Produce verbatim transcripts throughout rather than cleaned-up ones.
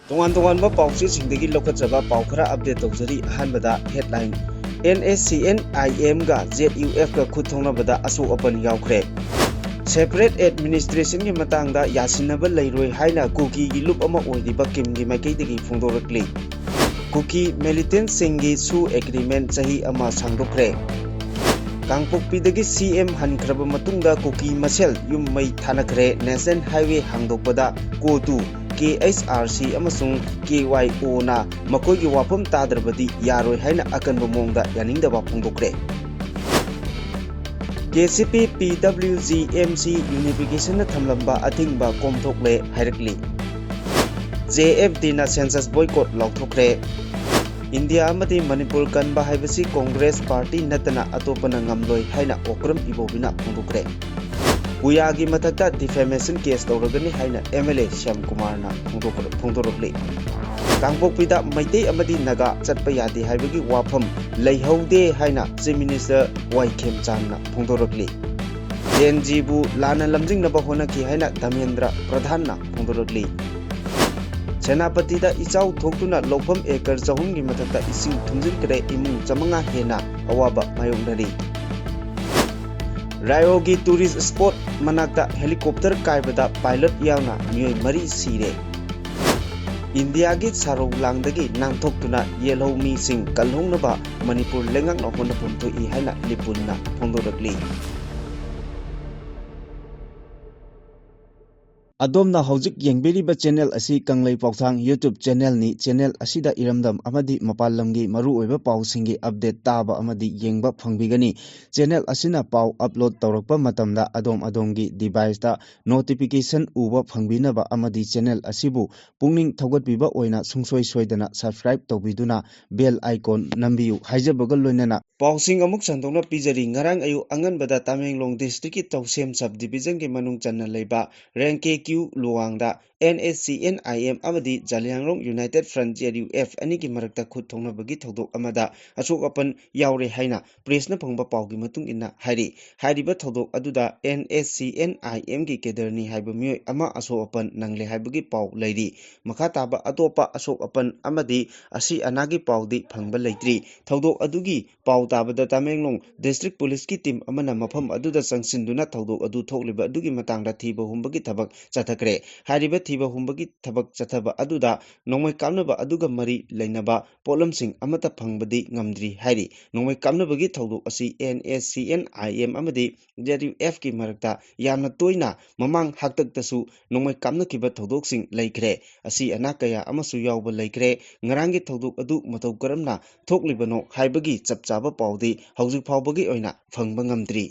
ꯇꯣꯉꯥꯟ ꯇꯣꯉꯥꯟꯕ ꯄꯥꯎꯆꯦꯁꯤꯡꯗꯒꯤ ꯂꯧꯈꯠꯆꯕ ꯄꯥꯎ ꯈꯔ ꯑꯞꯗꯦꯠ ꯇꯧꯖꯔꯤ꯫ ꯑꯍꯥꯟꯕꯗ headline, N S C N I ꯑꯦꯝꯒ ꯖꯦꯗ ꯌꯨ ꯑꯦꯐꯀ ꯈꯨꯠ ꯊꯣꯛꯅꯕꯗ ꯑꯁꯣꯛ ꯑꯄꯟ ꯌꯥꯎꯈ꯭ꯔꯦ꯫ ꯁꯦꯄꯔꯦꯠ ꯑꯦꯗꯃꯤꯅꯤꯁꯇ꯭ꯔꯦꯁꯟꯒꯤ ꯃꯇꯥꯡꯗ ꯌꯥꯁꯤꯟꯅꯕ ꯂꯩꯔꯣꯏ ꯍꯥꯏꯅ ꯀꯨꯀꯤꯒꯤ ꯂꯨꯞ ꯑꯃ ꯑꯣꯏꯔꯤꯕ ꯀꯤꯝꯒꯤ ꯃꯥꯏꯀꯩꯗꯒꯤ ꯐꯣꯡꯗꯣꯔꯛꯂꯤ꯫ ꯀꯨꯀꯤ ꯃꯤꯂꯤꯇꯦꯟꯠꯁꯤꯡꯒꯤ ꯁꯨ ꯑꯦꯒ꯭ꯔꯤꯃꯦꯟꯠ ꯆꯍꯤ ꯑꯃ ꯁꯥꯡꯗꯣꯛꯈ꯭ꯔꯦ꯫ ꯀꯥꯡꯄꯣꯛꯄꯤꯗꯒꯤ ꯁꯤ ꯑꯦꯝ ꯍꯟꯈ꯭ꯔꯕ ꯃꯇꯨꯡꯗ ꯀꯨꯀꯤ ꯃꯁꯦꯜ ꯌꯨꯝ ꯃꯩ ꯊꯥꯅꯈ꯭ꯔꯦ꯫ ꯅꯦꯁꯅꯦꯜ ꯍꯥꯏꯋꯦ ꯍꯥꯡꯗꯣꯛꯄꯗ ꯀꯣꯇꯨ, ꯀꯦ ꯑꯩꯆ ꯑꯥꯔ ꯁꯤ ꯑꯃꯁꯨꯡ ꯀꯦ ꯋꯥꯏ ꯑꯣꯅ ꯃꯈꯣꯏꯒꯤ ꯋꯥꯐꯝ ꯇꯥꯗ꯭ꯔꯕꯗꯤ ꯌꯥꯔꯣꯏ ꯍꯥꯏꯅ ꯑꯀꯟꯕ ꯃꯑꯣꯡꯗ ꯌꯥꯅꯤꯡꯗꯕ ꯐꯣꯡꯗꯣꯛꯈ꯭ꯔꯦ꯫ K C P, P W G, M C ꯌꯨꯅꯤꯐꯤꯀꯦꯁꯟꯅ ꯊꯝꯂꯝꯕ ꯑꯊꯤꯡꯕ ꯀꯣꯝꯊꯣꯛꯂꯦ ꯍꯥꯏꯔꯛꯂꯤ꯫ ꯖꯦ ꯑꯦꯐ ꯗꯤꯅ ꯁꯦꯟꯁꯁ ꯕꯣꯏꯀꯣꯠ ꯂꯥꯎꯊꯣꯛꯈ꯭ꯔꯦ꯫ ꯏꯟꯗꯤꯌꯥ ꯑꯃꯗꯤ ꯃꯅꯤꯄꯨꯔ ꯀꯟꯕ ꯍꯥꯏꯕꯁꯤ ꯀꯣꯡꯒ꯭ꯔꯦꯁ ꯄꯥꯔꯇꯤ ꯅꯠꯇꯅ ꯑꯇꯣꯞꯄꯅ ꯉꯝꯂꯣꯏ ꯍꯥꯏꯅ ꯑꯣꯀ꯭ꯔꯝ ꯏꯕꯣꯕꯤꯅ ꯐꯣꯡꯗꯣꯛꯈ꯭ꯔꯦ꯫ ꯄꯨꯌꯥꯒꯤ ꯃꯊꯛꯇ ꯗꯤꯐꯦꯃꯦꯁꯟ ꯀꯦꯁ ꯇꯧꯔꯒꯅꯤ ꯍꯥꯏꯅ ꯑꯦꯝ ꯑꯦꯜ ꯑꯦ ꯁ꯭ꯌꯥꯝ ꯀꯨꯃꯥꯔꯅ ꯐꯣꯡꯗꯣꯛꯄ-, ꯐꯣꯡꯗꯣꯔꯛꯂꯤ꯫ ꯀꯥꯡꯄꯣꯛꯄꯤꯗ ꯃꯩꯇꯩ ꯑꯃꯗꯤ ꯅꯥꯒꯥ ꯆꯠꯄ ꯌꯥꯗꯦ ꯍꯥꯏꯕꯒꯤ ꯋꯥꯐꯝ ꯂꯩꯍꯧꯗꯦ ꯍꯥꯏꯅ ꯆꯤꯐ ꯃꯤꯅꯤꯁꯇꯔ ꯋꯥꯏ ꯈꯦꯝꯆꯥꯟꯅ ꯐꯣꯡꯗꯣꯔꯛꯂꯤ꯫ ꯖꯦꯟ ꯖꯤꯕꯨ ꯂꯥꯟꯅ ꯂꯝꯖꯤꯡꯅꯕ ꯍꯣꯠꯅꯈꯤ ꯍꯥꯏꯅ ꯙꯔꯃꯦꯟꯗ꯭ꯔ ꯄ꯭ꯔꯙꯥꯟꯅ ꯐꯣꯡꯗꯣꯔꯛꯂꯤ꯫ ꯁꯦꯅꯥꯄꯇꯤꯗ ꯏꯆꯥꯎ ꯊꯣꯛꯇꯨꯅ ꯂꯧꯐꯝ ꯑꯦꯀꯔ ꯆꯍꯨꯝꯒꯤ ꯃꯊꯛꯇ ꯏꯁꯤꯡ ꯊꯨꯝꯖꯤꯟꯈ꯭ꯔꯦ, ꯏꯃꯨꯡ ꯆꯥꯃꯉꯥ ꯍꯦꯟꯅ ꯑꯋꯥꯕ ꯃꯥꯌꯣꯛꯅꯔꯤ꯫ ꯔꯥꯏꯑꯣꯒꯤ ꯇꯨꯔꯤꯁ ꯁ꯭ꯄꯣꯠ ꯃꯅꯥꯛꯇ ꯍꯦꯂꯤꯀꯣꯞꯇꯔ ꯀꯥꯏꯕꯗ ꯄꯥꯏꯂꯠ ꯌꯥꯎꯅ ꯃꯤꯑꯣꯏ ꯃꯔꯤ ꯁꯤꯔꯦ꯫ ꯏꯟꯗꯤꯌꯥꯒꯤ ꯁꯥꯔꯧ ꯂꯥꯡꯗꯒꯤ ꯅꯥꯟꯊꯣꯛꯇꯨꯅ ꯌꯦꯜꯍꯧ ꯃꯤꯁꯤꯡ ꯀꯜꯍꯧꯅꯕ ꯃꯅꯤꯄꯨꯔ ꯂꯩꯉꯥꯛꯅ ꯍꯣꯠꯅꯐꯝ ꯊꯣꯛꯏ ꯍꯥꯏꯅ ꯂꯤꯄꯨꯟꯅ ꯐꯣꯡꯗꯣꯔꯛꯂꯤ꯫ ꯑꯗꯣꯝꯅ ꯍꯧꯖꯤꯛ ꯌꯦꯡꯕꯤꯔꯤꯕ ꯆꯦꯅꯦꯜ ꯑꯁꯤ ꯀꯪꯂꯩ ꯄꯥꯎꯊꯥꯡ YouTube ꯆꯦꯅꯦꯜꯅꯤ꯫ ꯆꯦꯅꯦꯜ ꯑꯁꯤꯗ ꯏꯔꯝꯗꯝ ꯑꯃꯗꯤ ꯃꯄꯥꯟ ꯂꯝꯒꯤ ꯃꯔꯨꯑꯣꯏꯕ ꯄꯥꯎꯁꯤꯡꯒꯤ ꯑꯞꯗꯦꯠ ꯇꯥꯕ ꯑꯃꯗꯤ ꯌꯦꯡꯕ ꯐꯪꯕꯤꯒꯅꯤ꯫ ꯆꯦꯅꯦꯜ ꯑꯁꯤꯅ ꯄꯥꯎ ꯑꯞꯂꯣꯗ ꯇꯧꯔꯛꯄ ꯃꯇꯝꯗ ꯑꯗꯣꯝ ꯑꯗꯣꯝꯒꯤ ꯗꯤꯚꯥꯏꯁꯇ ꯅꯣꯇꯤꯐꯤꯀꯦꯁꯟ ꯎꯕ ꯐꯪꯕꯤꯅꯕ ꯑꯃꯗꯤ ꯆꯦꯅꯦꯜ ꯑꯁꯤꯕꯨ ꯄꯨꯛꯅꯤꯡ ꯊꯧꯒꯠꯄꯤꯕ ꯑꯣꯏꯅ ꯁꯨꯡꯁꯣꯏ ꯁꯣꯏꯗꯅ ꯁꯕꯁꯀ꯭ꯔꯥꯏꯕ ꯇꯧꯕꯤꯗꯨꯅ ꯕꯦꯜ ꯑꯥꯏꯀꯣꯟ ꯅꯝꯕꯤꯌꯨ ꯍꯥꯏꯖꯕꯒ ꯂꯣꯏꯅꯅ ꯄꯥꯎꯁꯤꯡ ꯑꯃꯨꯛ ꯁꯟꯗꯣꯛꯅ ꯄꯤꯖꯔꯤ꯫ ꯉꯔꯥꯡ ꯑꯌꯨꯛ ꯑꯉꯟꯕꯗ ꯇꯃꯦꯡꯂꯣꯡ ꯗꯤꯁꯇ꯭ꯔꯤꯛꯀꯤ ꯇꯧꯁꯦꯝ ꯁꯕ ꯗꯤꯕꯤꯖꯟꯒꯤ ꯃꯅꯨꯡ ꯆꯟꯅ ꯂꯩꯕ ꯔꯦꯡꯀꯦ Q ꯂꯨꯋꯥꯡꯗ N S C N I M ꯑꯃꯗꯤ ꯖꯥꯂꯤꯌꯥꯡꯔꯣꯡ United Front, J U F, ꯑꯅꯤꯒꯤ ꯃꯔꯛꯇ ꯈꯨꯠ ꯊꯣꯛꯅꯕꯒꯤ ꯊꯧꯗꯣꯛ ꯑꯃꯗ ꯑꯁꯣꯛ ꯑꯄꯟ ꯌꯥꯎꯔꯦ ꯍꯥꯏꯅ press ꯅ ꯐꯪꯕ ꯄꯥꯎꯒꯤ ꯃꯇꯨꯡ ꯏꯟꯅ ꯍꯥꯏꯔꯤ꯫ ꯍꯥꯏꯔꯤꯕ ꯊꯧꯗꯣꯛ ꯑꯗꯨꯗ N S C N I M ꯒꯤ cadre ꯅꯤ ꯍꯥꯏꯕ ꯃꯤꯑꯣꯏ ꯑꯃ ꯑꯁꯣꯛ ꯑꯄꯟ ꯅꯪꯂꯦ ꯍꯥꯏꯕꯒꯤ ꯄꯥꯎ ꯂꯩꯔꯤ꯫ ꯃꯈꯥ ꯇꯥꯕ ꯑꯇꯣꯞꯄ ꯑꯁꯣꯛ ꯑꯄꯟ ꯑꯃꯗꯤ ꯑꯁꯤ ꯑꯅꯥꯒꯤ ꯄꯥꯎꯗꯤ ꯐꯪꯕ ꯂꯩꯇ꯭ꯔꯤ꯫ ꯊꯧꯗꯣꯛ ꯑꯗꯨꯒꯤ ꯄꯥꯎ ꯇꯥꯕꯗ ꯇꯃꯦꯡꯂꯣꯡ District Police ꯀꯤ team ꯑꯃꯅ ꯃꯐꯝ ꯑꯗꯨꯗ ꯆꯪꯁꯤꯟꯗꯨꯅ ꯊꯧꯗꯣꯛ ꯑꯗꯨ ꯊꯣꯛꯂꯤꯕ ꯑꯗꯨꯒꯤ ꯃꯇꯥꯡꯗ ꯊꯤꯕ ꯍꯨꯝꯕꯒꯤ ꯊꯕꯛ ꯆꯠꯊꯈ꯭ꯔꯦ꯫ ꯍꯥꯏꯔꯤꯕ ꯊꯤꯕ ꯍꯨꯝꯕꯒꯤ ꯊꯕꯛ ꯆꯠꯊꯕ ꯑꯗꯨꯗ ꯅꯣꯡꯃꯩ ꯀꯥꯞꯅꯕ ꯑꯗꯨꯒ ꯃꯔꯤ ꯂꯩꯅꯕ ꯄꯣꯠꯂꯝꯁꯤꯡ ꯑꯃꯠꯇ ꯐꯪꯕꯗꯤ ꯉꯝꯗ꯭ꯔꯤ ꯍꯥꯏꯔꯤ꯫ ꯅꯣꯡꯃꯩ ꯀꯥꯞꯅꯕꯒꯤ ꯊꯧꯗꯣꯛ ꯑꯁꯤ N S C N I M ꯑꯃꯗꯤ J U F ꯀꯤ ꯃꯔꯛꯇ ꯌꯥꯝꯅ ꯇꯣꯏꯅ ꯃꯃꯥꯡ ꯍꯥꯛꯇꯛꯇꯁꯨ ꯅꯣꯡꯃꯩ ꯀꯥꯞꯅꯈꯤꯕ ꯊꯧꯗꯣꯛꯁꯤꯡ ꯂꯩꯈ꯭ꯔꯦ꯫ ꯑꯁꯤ ꯑꯅꯥ ꯀꯌꯥ ꯑꯃꯁꯨ ꯌꯥꯎꯕ ꯂꯩꯈ꯭ꯔꯦ꯫ ꯉꯔꯥꯡꯒꯤ ꯊꯧꯗꯣꯛ ꯑꯗꯨ ꯃꯇꯧ ꯀꯔꯝꯅ ꯊꯣꯛꯂꯤꯕꯅꯣ ꯍꯥꯏꯕꯒꯤ ꯆꯞ ꯆꯥꯕ ꯄꯥꯎꯗꯤ ꯍꯧꯖꯤꯛ ꯐꯥꯎꯕꯒꯤ ꯑꯣꯏꯅ ꯐꯪꯕ ꯉꯝꯗ꯭ꯔꯤ꯫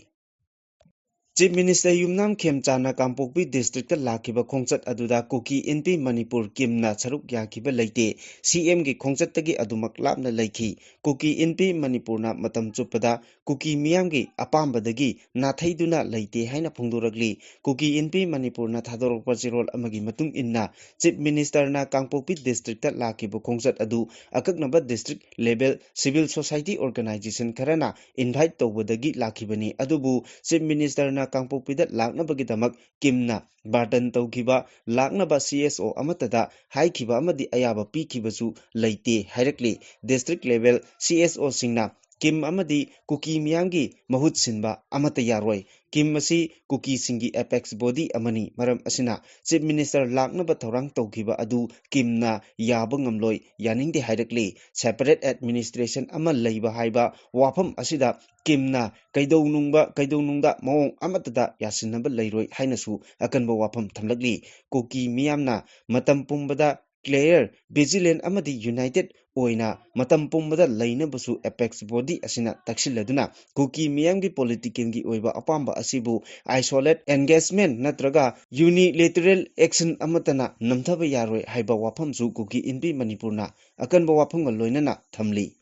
Chief Minister ꯌꯨꯝꯅꯥꯝ ꯈꯦꯝꯆꯥꯟꯅ ꯀꯥꯡꯄꯣꯛꯄꯤ district ꯇ ꯂꯥꯛꯈꯤꯕ ꯈꯣꯡꯆꯠ ꯑꯗꯨꯗ ꯀꯨꯀꯤ ꯏꯟꯄꯤ ꯃꯅꯤꯄꯨꯔ ꯀꯤꯝꯅ ꯁꯔꯨꯛ ꯌꯥꯈꯤꯕ ꯂꯩꯇꯦ꯫ C M ꯒꯤ ꯈꯣꯡꯆꯠꯇꯒꯤ ꯑꯗꯨꯃꯛ ꯂꯥꯞꯅ ꯂꯩꯈꯤ꯫ ꯀꯨꯀꯤ ꯏꯟꯄꯤ ꯃꯅꯤꯄꯨꯔꯅ ꯃꯇꯝ ꯆꯨꯞꯄꯗ ꯀꯨꯀꯤ ꯃꯤꯌꯥꯝꯒꯤ ꯑꯄꯥꯝꯕꯗꯒꯤ ꯅꯥꯊꯩꯗꯨꯅ ꯂꯩꯇꯦ ꯍꯥꯏꯅ ꯐꯣꯡꯗꯣꯔꯛꯂꯤ꯫ ꯀꯨꯀꯤ ꯏꯟꯄꯤ ꯃꯅꯤꯄꯨꯔꯅ ꯊꯥꯗꯣꯔꯛꯄ ꯆꯦꯔꯣꯜ ꯑꯃꯒꯤ ꯃꯇꯨꯡ ꯏꯟꯅ, Chief Minister ꯅ ꯀꯥꯡꯄꯣꯛꯄꯤ district ꯇ ꯂꯥꯛꯈꯤꯕ ꯈꯣꯡꯆꯠ ꯑꯗꯨ ꯑꯀꯛꯅꯕ district level civil society organization ꯈꯔꯅ invite ꯇꯧꯕꯗꯒꯤ ꯂꯥꯛꯈꯤꯕꯅꯤ꯫ ꯑꯗꯨꯕꯨ Chief Minister ꯅ ꯀꯥꯡꯄꯣꯛꯄꯤꯗ ꯂꯥꯛꯅꯕꯒꯤꯗꯃꯛ ꯀꯤꯝꯅ bargain ꯇꯧꯈꯤꯕ, ꯂꯥꯛꯅꯕ C S O ꯑꯃꯠꯇꯗ ꯍꯥꯏꯈꯤꯕ ꯑꯃꯗꯤ ꯑꯌꯥꯕ ꯄꯤꯈꯤꯕꯁꯨ ꯂꯩꯇꯦ ꯍꯥꯏꯔꯛꯂꯤ꯫ District level C S O ꯁꯤꯡꯅ ꯀꯤꯝ ꯑꯃꯗꯤ ꯀꯨꯀꯤ ꯃꯤꯌꯥꯝꯒꯤ ꯃꯍꯨꯠ ꯁꯤꯟꯕ ꯑꯃꯠꯇ ꯌꯥꯔꯣꯏ꯫ ꯀꯤꯝ ꯑꯁꯤ ꯀꯨꯀꯤꯁꯤꯡꯒꯤ apex body ꯑꯃꯅꯤ꯫ ꯃꯔꯝ ꯑꯁꯤꯅ Chief Minister ꯂꯥꯛꯅꯕ ꯊꯧꯔꯥꯡ ꯇꯧꯈꯤꯕ ꯑꯗꯨ ꯀꯤꯝꯅ ꯌꯥꯕ ꯉꯝꯂꯣꯏ, ꯌꯥꯅꯤꯡꯗꯦ ꯍꯥꯏꯔꯛꯂꯤ꯫ Separate administration ꯑꯃ ꯂꯩꯕ ꯍꯥꯏꯕ ꯋꯥꯐꯝ ꯑꯁꯤꯗ ꯀꯤꯝꯅ ꯀꯩꯗꯧꯅꯨꯡꯕ, ꯀꯩꯗꯧꯅꯨꯡꯗ ꯃꯑꯣꯡ ꯑꯃꯠꯇꯗ ꯌꯥꯁꯤꯟꯅꯕ ꯂꯩꯔꯣꯏ ꯍꯥꯏꯅꯁꯨ ꯑꯀꯟꯕ ꯋꯥꯐꯝ ꯊꯝꯂꯛꯂꯤ꯫ ꯀꯨꯀꯤ ꯃꯤꯌꯥꯝꯅ ꯃꯇꯝ ꯄꯨꯝꯕꯗ clear, vigilant ꯑꯃꯗꯤ united ꯑꯣꯏꯅ ꯃꯇꯝ ꯄꯨꯝꯕꯗ ꯂꯩꯅꯕꯁꯨ apex body ꯑꯁꯤꯅ ꯇꯛꯁꯤꯜꯂꯗꯨꯅ ꯀꯨꯀꯤ ꯃꯤꯌꯥꯝꯒꯤ political ꯒꯤ ꯑꯣꯏꯕ ꯑꯄꯥꯝꯕ ꯑꯁꯤꯕꯨ isolate engagement ꯅꯠꯇ꯭ꯔꯒ unilateral action ꯑꯃꯠꯇꯅ ꯅꯝꯊꯕ ꯌꯥꯔꯣꯏ ꯍꯥꯏꯕ ꯋꯥꯐꯝꯁꯨ ꯀꯨꯀꯤ ꯏꯟꯄꯤ ꯃꯅꯤꯄꯨꯔꯅ ꯑꯀꯟꯕ ꯋꯥꯐꯝꯒ ꯂꯣꯏꯅꯅ ꯊꯝꯂꯤ꯫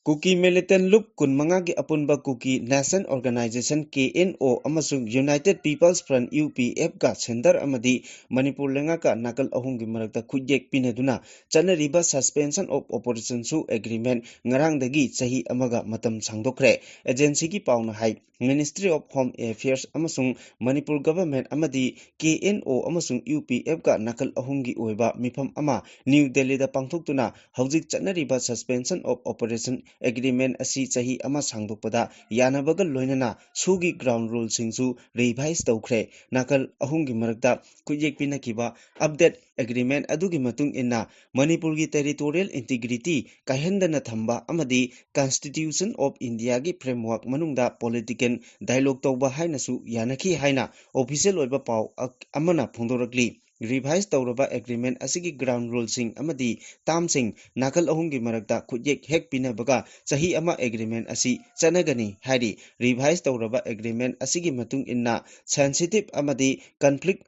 ꯀꯨꯀꯤ ꯃꯤꯂꯤꯇꯦꯟ ꯂꯨꯞ ꯀꯨꯟꯃꯉꯥꯒꯤ ꯑꯄꯨꯟꯕ Kuki national organisation, K N O, ꯑꯃꯁꯨꯡ united people's front, U P F, ꯀ ꯁꯦꯟꯇꯔ ꯑꯃꯗꯤ ꯃꯅꯤꯄꯨꯔ ꯂꯩꯉꯥꯛꯀ ꯅꯥꯀꯜ ꯑꯍꯨꯝꯒꯤ ꯃꯔꯛꯇ ꯈꯨꯠꯌꯦꯛ ꯄꯤꯅꯗꯨꯅ ꯆꯠꯅꯔꯤꯕ Suspension of Operation ꯁꯨ ꯑꯦꯒ꯭ꯔꯤꯃꯦꯟꯠ ꯉꯔꯥꯡꯗꯒꯤ ꯆꯍꯤ ꯑꯃꯒ ꯃꯇꯝ ꯁꯥꯡꯗꯣꯛꯈ꯭ꯔꯦ꯫ ꯑꯦꯖꯦꯟꯁꯤꯒꯤ ꯄꯥꯎꯅ ꯍꯥꯏ, Ministry of Home Affairs ꯑꯃꯁꯨꯡ ꯃꯅꯤꯄꯨꯔ ꯒꯚꯔꯟꯃꯦꯟꯠ ꯑꯃꯗꯤ ꯀꯦ ꯑꯦꯟ ꯑꯣ ꯑꯃꯁꯨꯡ ꯌꯨ ꯄꯤ ꯑꯦꯐ ꯀ ꯅꯥꯀꯜ ꯑꯍꯨꯝꯒꯤ ꯑꯣꯏꯕ ꯃꯤꯐꯝ ꯑꯃ ꯅ꯭ꯌꯨ ꯗꯦꯜꯂꯤꯗ ꯄꯥꯡꯊꯣꯛꯇꯨꯅ ꯍꯧꯖꯤꯛ ꯆꯠꯅꯔꯤꯕ Suspension of Operation ꯑꯦꯒ꯭ꯔꯤꯃꯦꯟꯠ ꯑꯁꯤ ꯆꯍꯤ ꯑꯃ ꯁꯥꯡꯗꯣꯛꯄꯗ ꯌꯥꯅꯕꯒ ꯂꯣꯏꯅꯅ ꯁꯨꯒꯤ ꯒ꯭ꯔꯥꯎꯟ ꯔꯨꯜꯁꯤꯡꯁꯨ ꯔꯤꯚꯥꯏꯁ ꯇꯧꯈ꯭ꯔꯦ꯫ ꯅꯥꯀꯜ ꯑꯍꯨꯝꯒꯤ ꯃꯔꯛꯇ ꯈꯨꯠꯌꯦꯛ ꯄꯤꯅꯈꯤꯕ ꯑꯞꯗꯦꯠ ꯑꯦꯒ꯭ꯔꯤꯃꯦꯟꯠ ꯑꯗꯨꯒꯤ ꯃꯇꯨꯡ ꯏꯟꯅ ꯃꯅꯤꯄꯨꯔꯒꯤ ꯇꯦꯔꯤꯇꯣꯔꯤꯌꯦꯜ ꯏꯟꯇꯤꯒ꯭ꯔꯤꯇꯤ ꯀꯥꯏꯍꯟꯗꯅ ꯊꯝꯕ ꯑꯃꯗꯤ Constitution of India ꯒꯤ ꯐ꯭ꯔꯦꯝꯋꯥꯔꯛ ꯃꯅꯨꯡꯗ ꯄꯣꯂꯤꯇꯤꯀꯦꯜ ꯗꯥꯏꯂꯣꯒ ꯇꯧꯕ ꯍꯥꯏꯅꯁꯨ ꯌꯥꯅꯈꯤ ꯍꯥꯏꯅ ꯑꯣꯐꯤꯁꯤꯌꯦꯜ ꯑꯣꯏꯕ ꯄꯥꯎ ꯑ-, ꯑꯃꯅ ꯐꯣꯡꯗꯣꯔꯛꯂꯤ꯫ ꯔꯤꯚꯥꯏꯁ ꯇꯧꯔꯕ ꯑꯦꯒ꯭ꯔꯤꯃꯦꯟꯠ ꯑꯁꯤꯒꯤ ꯒ꯭ꯔꯥꯎꯟ ꯔꯨꯜꯁꯤꯡ ꯑꯃꯗꯤ ꯇꯥꯔꯝꯁꯤꯡ ꯅꯥꯀꯜ ꯑꯍꯨꯝꯒꯤ ꯃꯔꯛꯇ ꯈꯨꯠꯌꯦꯛ ꯍꯦꯛ ꯄꯤꯅꯕꯒ ꯆꯍꯤ ꯑꯃ ꯑꯦꯒ꯭ꯔꯤꯃꯦꯟꯠ ꯑꯁꯤ ꯆꯠꯅꯒꯅꯤ ꯍꯥꯏꯔꯤ꯫ ꯔꯤꯚꯥꯏꯁ ꯇꯧꯔꯕ ꯑꯦꯒ꯭ꯔꯤꯃꯦꯟꯠ ꯑꯁꯤꯒꯤ ꯃꯇꯨꯡ ꯏꯟꯅ ꯁꯦꯟꯁꯤꯇꯤꯚ ꯑꯃꯗꯤ ꯀꯟꯐ꯭ꯂꯤꯛ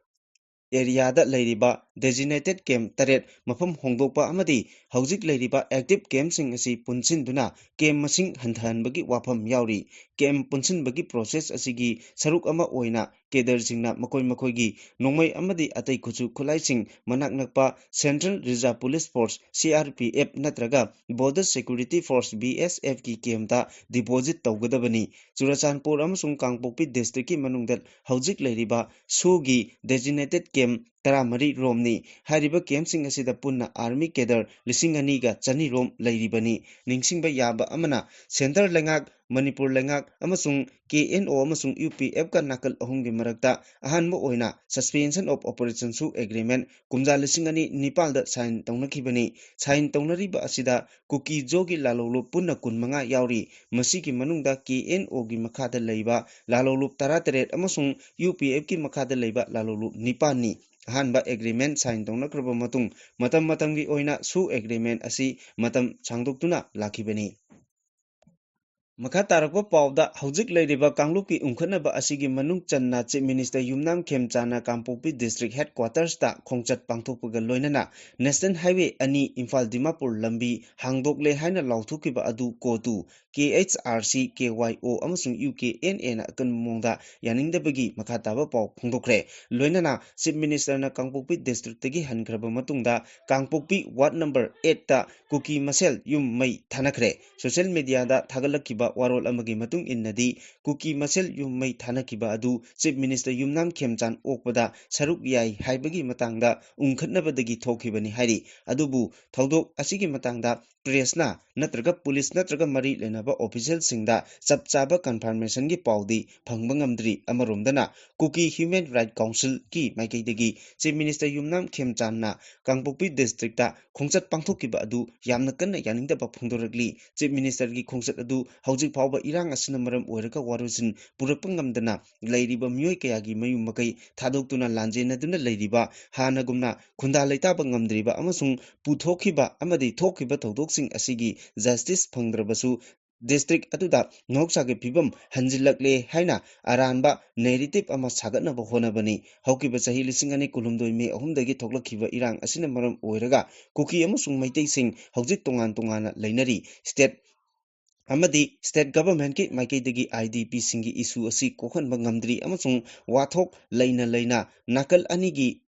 ꯑꯦꯔꯤꯌꯥꯗ ꯂꯩꯔꯤꯕ ꯗꯦꯖꯤꯅꯦꯇꯦꯗ ꯀꯦꯝꯞ ꯇꯔꯦꯠ ꯃꯐꯝ ꯍꯣꯡꯗꯣꯛꯄ ꯑꯃꯗꯤ ꯍꯧꯖꯤꯛ ꯂꯩꯔꯤꯕ ꯑꯦꯛꯇꯤꯚ ꯀꯦꯝꯞꯁꯤꯡ ꯑꯁꯤ ꯄꯨꯟꯁꯤꯟꯗꯨꯅ ꯀꯦꯝꯞ ꯃꯁꯤꯡ ꯍꯟꯊꯍꯟꯕꯒꯤ ꯋꯥꯐꯝ ꯌꯥꯎꯔꯤ꯫ ꯀꯦꯝꯞ ꯄꯨꯟꯁꯤꯟꯕꯒꯤ ꯄ꯭ꯔꯣꯁꯦꯁ ꯑꯁꯤꯒꯤ ꯁꯔꯨꯛ ꯑꯃ ꯑꯣꯏꯅ ꯀꯦꯗꯔꯁꯤꯡꯅ ꯃꯈꯣꯏ ꯃꯈꯣꯏꯒꯤ ꯅꯣꯡꯃꯩ ꯑꯃꯗꯤ ꯑꯇꯩ ꯈꯨꯠꯁꯨ ꯈꯨꯠꯂꯥꯏꯁꯤꯡ ꯃꯅꯥꯛ ꯅꯛꯄ Central Reserve Police Force, C R P F, ꯅꯠꯇ꯭ꯔꯒ Border Security Force, B S F, ꯀꯤ ꯀꯦꯝꯞꯇ ꯗꯤꯄꯣꯖꯤꯠ ꯇꯧꯒꯗꯕꯅꯤ꯫ ꯆꯨꯔꯆꯥꯟꯄꯨꯔ ꯑꯃꯁꯨꯡ ꯀꯥꯡꯄꯣꯛꯄꯤ ꯗꯤꯁꯇ꯭ꯔꯤꯛꯀꯤ ꯃꯅꯨꯡꯗ ꯍꯧꯖꯤꯛ ꯂꯩꯔꯤꯕ ꯁꯨꯒꯤ ꯗꯦꯖꯤꯅꯦꯇꯦꯗ ꯀꯦꯝꯞ ꯇꯔꯥꯃꯔꯤ ꯔꯣꯝꯅꯤ꯫ ꯍꯥꯏꯔꯤꯕ ꯀꯦꯝꯞꯁꯤꯡ ꯑꯁꯤꯗ ꯄꯨꯟꯅ ꯑꯥꯔꯃꯤ ꯀꯦꯗꯔ ꯂꯤꯁꯤꯡ ꯑꯅꯤꯒ ꯆꯅꯤ ꯔꯣꯝ ꯂꯩꯔꯤꯕꯅꯤ꯫ ꯅꯤꯡꯁꯤꯡꯕ ꯌꯥꯕ ꯑꯃꯅ, ꯁꯦꯟꯇꯔ ꯂꯩꯉꯥꯛ, ꯃꯅꯤꯄꯨꯔ ꯂꯩꯉꯥꯛ ꯑꯃꯁꯨꯡ ꯀꯦ ꯑꯦꯟ ꯑꯣ ꯑꯃꯁꯨꯡ ꯌꯨ ꯄꯤ ꯑꯦꯐ ꯀ ꯅꯥꯀꯜ ꯑꯍꯨꯝꯒꯤ ꯃꯔꯛꯇ ꯑꯍꯥꯟꯕ ꯑꯣꯏꯅ Suspension of Operation ꯁꯨ ꯑꯦꯒ꯭ꯔꯤꯃꯦꯟꯠ ꯀꯨꯝꯖꯥ ꯂꯤꯁꯤꯡ ꯑꯅꯤ ꯅꯤꯄꯥꯜꯗ ꯁꯥꯏꯟ ꯇꯧꯅꯈꯤꯕꯅꯤ꯫ ꯁꯥꯏꯟ ꯇꯧꯅꯔꯤꯕ ꯑꯁꯤꯗ ꯀꯨꯀꯤ ꯖꯣꯒꯤ ꯂꯥꯂꯣꯡꯂꯨꯞ ꯄꯨꯟꯅ ꯀꯨꯟꯃꯉꯥ ꯌꯥꯎꯔꯤ꯫ ꯃꯁꯤꯒꯤ ꯃꯅꯨꯡꯗ ꯀꯦ ꯑꯦꯟ ꯑꯣ ꯒꯤ ꯃꯈꯥꯗ ꯂꯩꯕ ꯂꯥꯂꯣꯡꯂꯨꯞ ꯇꯔꯥꯇꯔꯦꯠ ꯑꯃꯁꯨꯡ ꯌꯨ ꯄꯤ ꯑꯦꯐ ꯀꯤ ꯃꯈꯥꯗ ꯂꯩꯕ ꯂꯥꯂꯣꯡꯂꯨꯞ ꯅꯤꯄꯥꯟꯅꯤ꯫ ꯑꯍꯥꯟꯕ ꯑꯦꯒ꯭ꯔꯤꯃꯦꯟꯠ ꯁꯥꯏꯟ ꯇꯧꯅꯈ꯭ꯔꯕ ꯃꯇꯨꯡ ꯃꯇꯝ ꯃꯇꯝꯒꯤ ꯑꯣꯏꯅ ꯁꯨ ꯑꯦꯒ꯭ꯔꯤꯃꯦꯟꯠ ꯑꯁꯤ ꯃꯇꯝ ꯁꯥꯡꯗꯣꯛꯇꯨꯅ ꯂꯥꯛꯈꯤꯕꯅꯤ꯫ ꯃꯈꯥ ꯇꯥꯔꯛꯄ ꯄꯥꯎꯗ, ꯍꯧꯖꯤꯛ ꯂꯩꯔꯤꯕ ꯀꯥꯡꯂꯨꯞꯀꯤ ꯎꯪꯈꯠꯅꯕ ꯑꯁꯤꯒꯤ ꯃꯅꯨꯡ ꯆꯟꯅ Chief Minister ꯌꯨꯝꯅꯥꯝ ꯈꯦꯝꯆꯥꯟꯅ ꯀꯥꯡꯄꯣꯛꯄꯤ District Headquarters ꯇ ꯈꯣꯡꯆꯠ ꯄꯥꯡꯊꯣꯛꯄꯒ ꯂꯣꯏꯅꯅ National Highway ꯑꯅꯤ ꯏꯝꯐꯥꯜ ꯗꯤꯃꯥꯄꯨꯔ ꯂꯝꯕꯤ ꯍꯥꯡꯗꯣꯛꯂꯦ ꯍꯥꯏꯅ ꯂꯥꯎꯊꯣꯛꯈꯤꯕ ꯑꯗꯨ ꯀꯣꯇꯨ, K H R C, K Y O ꯑꯃꯁꯨꯡ U K N A ꯅ ꯑꯀꯟꯕ ꯃꯑꯣꯡꯗ ꯌꯥꯅꯤꯡꯗꯕꯒꯤ ꯃꯈꯥ ꯇꯥꯕ ꯄꯥꯎ ꯐꯣꯡꯗꯣꯛꯈ꯭ꯔꯦ꯫ ꯂꯣꯏꯅꯅ Chief Minister ꯅ ꯀꯥꯡꯄꯣꯛꯄꯤ District ꯇꯒꯤ ꯍꯟꯈ꯭ꯔꯕ ꯃꯇꯨꯡꯗ ꯀꯥꯡꯄꯣꯛꯄꯤ Ward number eight ꯇ ꯀꯨꯀꯤ ꯃꯁꯦꯜ ꯌꯨꯝ ꯃꯩ ꯊꯥꯅꯈ꯭ꯔꯦ꯫ Social media ꯗ ꯊꯥꯒꯠꯂꯛꯈꯤꯕ ꯋꯥꯔꯣꯜ ꯑꯃꯒꯤ ꯃꯇꯨꯡ ꯏꯟꯅꯗꯤ, ꯀꯨꯀꯤ ꯃꯁꯦꯜ ꯌꯨꯝ ꯃꯩ ꯊꯥꯅꯈꯤꯕ ꯑꯗꯨ Chief Minister ꯌꯨꯝꯅꯥꯝ ꯈꯦꯝꯆꯥꯟ ꯑꯣꯛꯄꯗ ꯁꯔꯨꯛ ꯌꯥꯏ ꯍꯥꯏꯕꯒꯤ ꯃꯇꯥꯡꯗ ꯎꯪꯈꯠꯅꯕꯗꯒꯤ ꯊꯣꯛꯈꯤꯕꯅꯤ ꯍꯥꯏꯔꯤ꯫ ꯑꯗꯨꯕꯨ ꯊꯧꯗꯣꯛ ꯑꯁꯤꯒꯤ ꯃꯇꯥꯡꯗ press ꯅ ꯅꯠꯇ꯭ꯔꯒ police ꯅꯠꯇ꯭ꯔꯒ ꯃꯔꯤ ꯂꯩꯅꯕ official ꯁꯤꯡꯗ ꯆꯞ ꯆꯥꯕ confirmation ꯒꯤ ꯄꯥꯎꯗꯤ ꯐꯪꯕ ꯉꯝꯗ꯭ꯔꯤ꯫ ꯑꯃꯔꯣꯝꯗꯅ, ꯀꯨꯀꯤ Human Right Council ꯒꯤ ꯃꯥꯏꯀꯩꯗꯒꯤ Chief Minister ꯌꯨꯝꯅꯥꯝ ꯈꯦꯝꯆꯥꯟꯅ ꯀꯥꯡꯄꯣꯛꯄꯤ District ꯇ ꯈꯣꯡꯆꯠ ꯄꯥꯡꯊꯣꯛꯈꯤꯕ ꯑꯗꯨ ꯌꯥꯝꯅ ꯀꯟꯅ ꯌꯥꯅꯤꯡꯗꯕ ꯐꯣꯡꯗꯣꯔꯛꯂꯤ꯫ Chief Minister ꯒꯤ ꯈꯣꯡꯆꯠ ꯑꯗꯨ ꯍꯧꯖꯤꯛ ꯐꯥꯎꯕ ꯏꯔꯥꯡ ꯑꯁꯤꯅ ꯃꯔꯝ ꯑꯣꯏꯔꯒ ꯋꯥꯔꯣꯏꯁꯤꯟ ꯄꯨꯔꯛꯄ ꯉꯝꯗꯅ ꯂꯩꯔꯤꯕ ꯃꯤꯑꯣꯏ ꯀꯌꯥꯒꯤ ꯃꯌꯨꯝ ꯃꯀꯩ ꯊꯥꯗꯣꯛꯇꯨꯅ ꯂꯥꯟꯖꯦꯟꯅꯗꯨꯅ ꯂꯩꯔꯤꯕ, ꯍꯥꯟꯅꯒꯨꯝꯅ ꯈꯨꯟꯗꯥ ꯂꯩꯇꯥꯕ ꯉꯝꯗ꯭ꯔꯤꯕ ꯑꯃꯁꯨꯡ ꯄꯨꯊꯣꯛꯈꯤꯕ ꯑꯃꯗꯤ ꯊꯣꯛꯈꯤꯕ ꯊꯧꯗꯣꯛꯁꯤꯡ ꯑꯁꯤꯒꯤ justice ꯐꯪꯗ꯭ꯔꯕꯁꯨ, District ꯑꯗꯨꯗ ꯃꯍꯧꯁꯥꯒꯤ ꯐꯤꯕꯝ ꯍꯟꯖꯤꯜꯂꯛꯂꯦ ꯍꯥꯏꯅ ꯑꯔꯥꯟꯕ narrative ꯑꯃ ꯁꯥꯒꯠꯅꯕ ꯍꯣꯠꯅꯕꯅꯤ꯫ ꯍꯧꯈꯤꯕ ꯆꯍꯤ ꯂꯤꯁꯤꯡ ꯑꯅꯤ ꯀꯨꯟꯍꯨꯝꯗꯣꯏ May ꯑꯍꯨꯝꯗꯒꯤ ꯊꯣꯛꯂꯛꯈꯤꯕ ꯏꯔꯥꯡ ꯑꯁꯤꯅ ꯃꯔꯝ ꯑꯣꯏꯔꯒ ꯀꯨꯀꯤ ꯑꯃꯁꯨꯡ ꯃꯩꯇꯩꯁꯤꯡ ꯍꯧꯖꯤꯛ ꯇꯣꯉꯥꯟ ꯇꯣꯉꯥꯟꯅ ꯂꯩꯅꯔꯤ꯫ State ꯑꯃꯗꯤ state government ꯀꯤ ꯃꯥꯏꯀꯩꯗꯒꯤ I D P ꯁꯤꯡꯒꯤ issue ꯑꯁꯤ ꯀꯣꯛꯍꯟꯕ ꯉꯝꯗ꯭ꯔꯤ ꯑꯃꯁꯨꯡ ꯋꯥꯊꯣꯛ ꯂꯩꯅ ꯂꯩꯅ ꯅꯥꯀꯜ ꯑꯅꯤꯒꯤ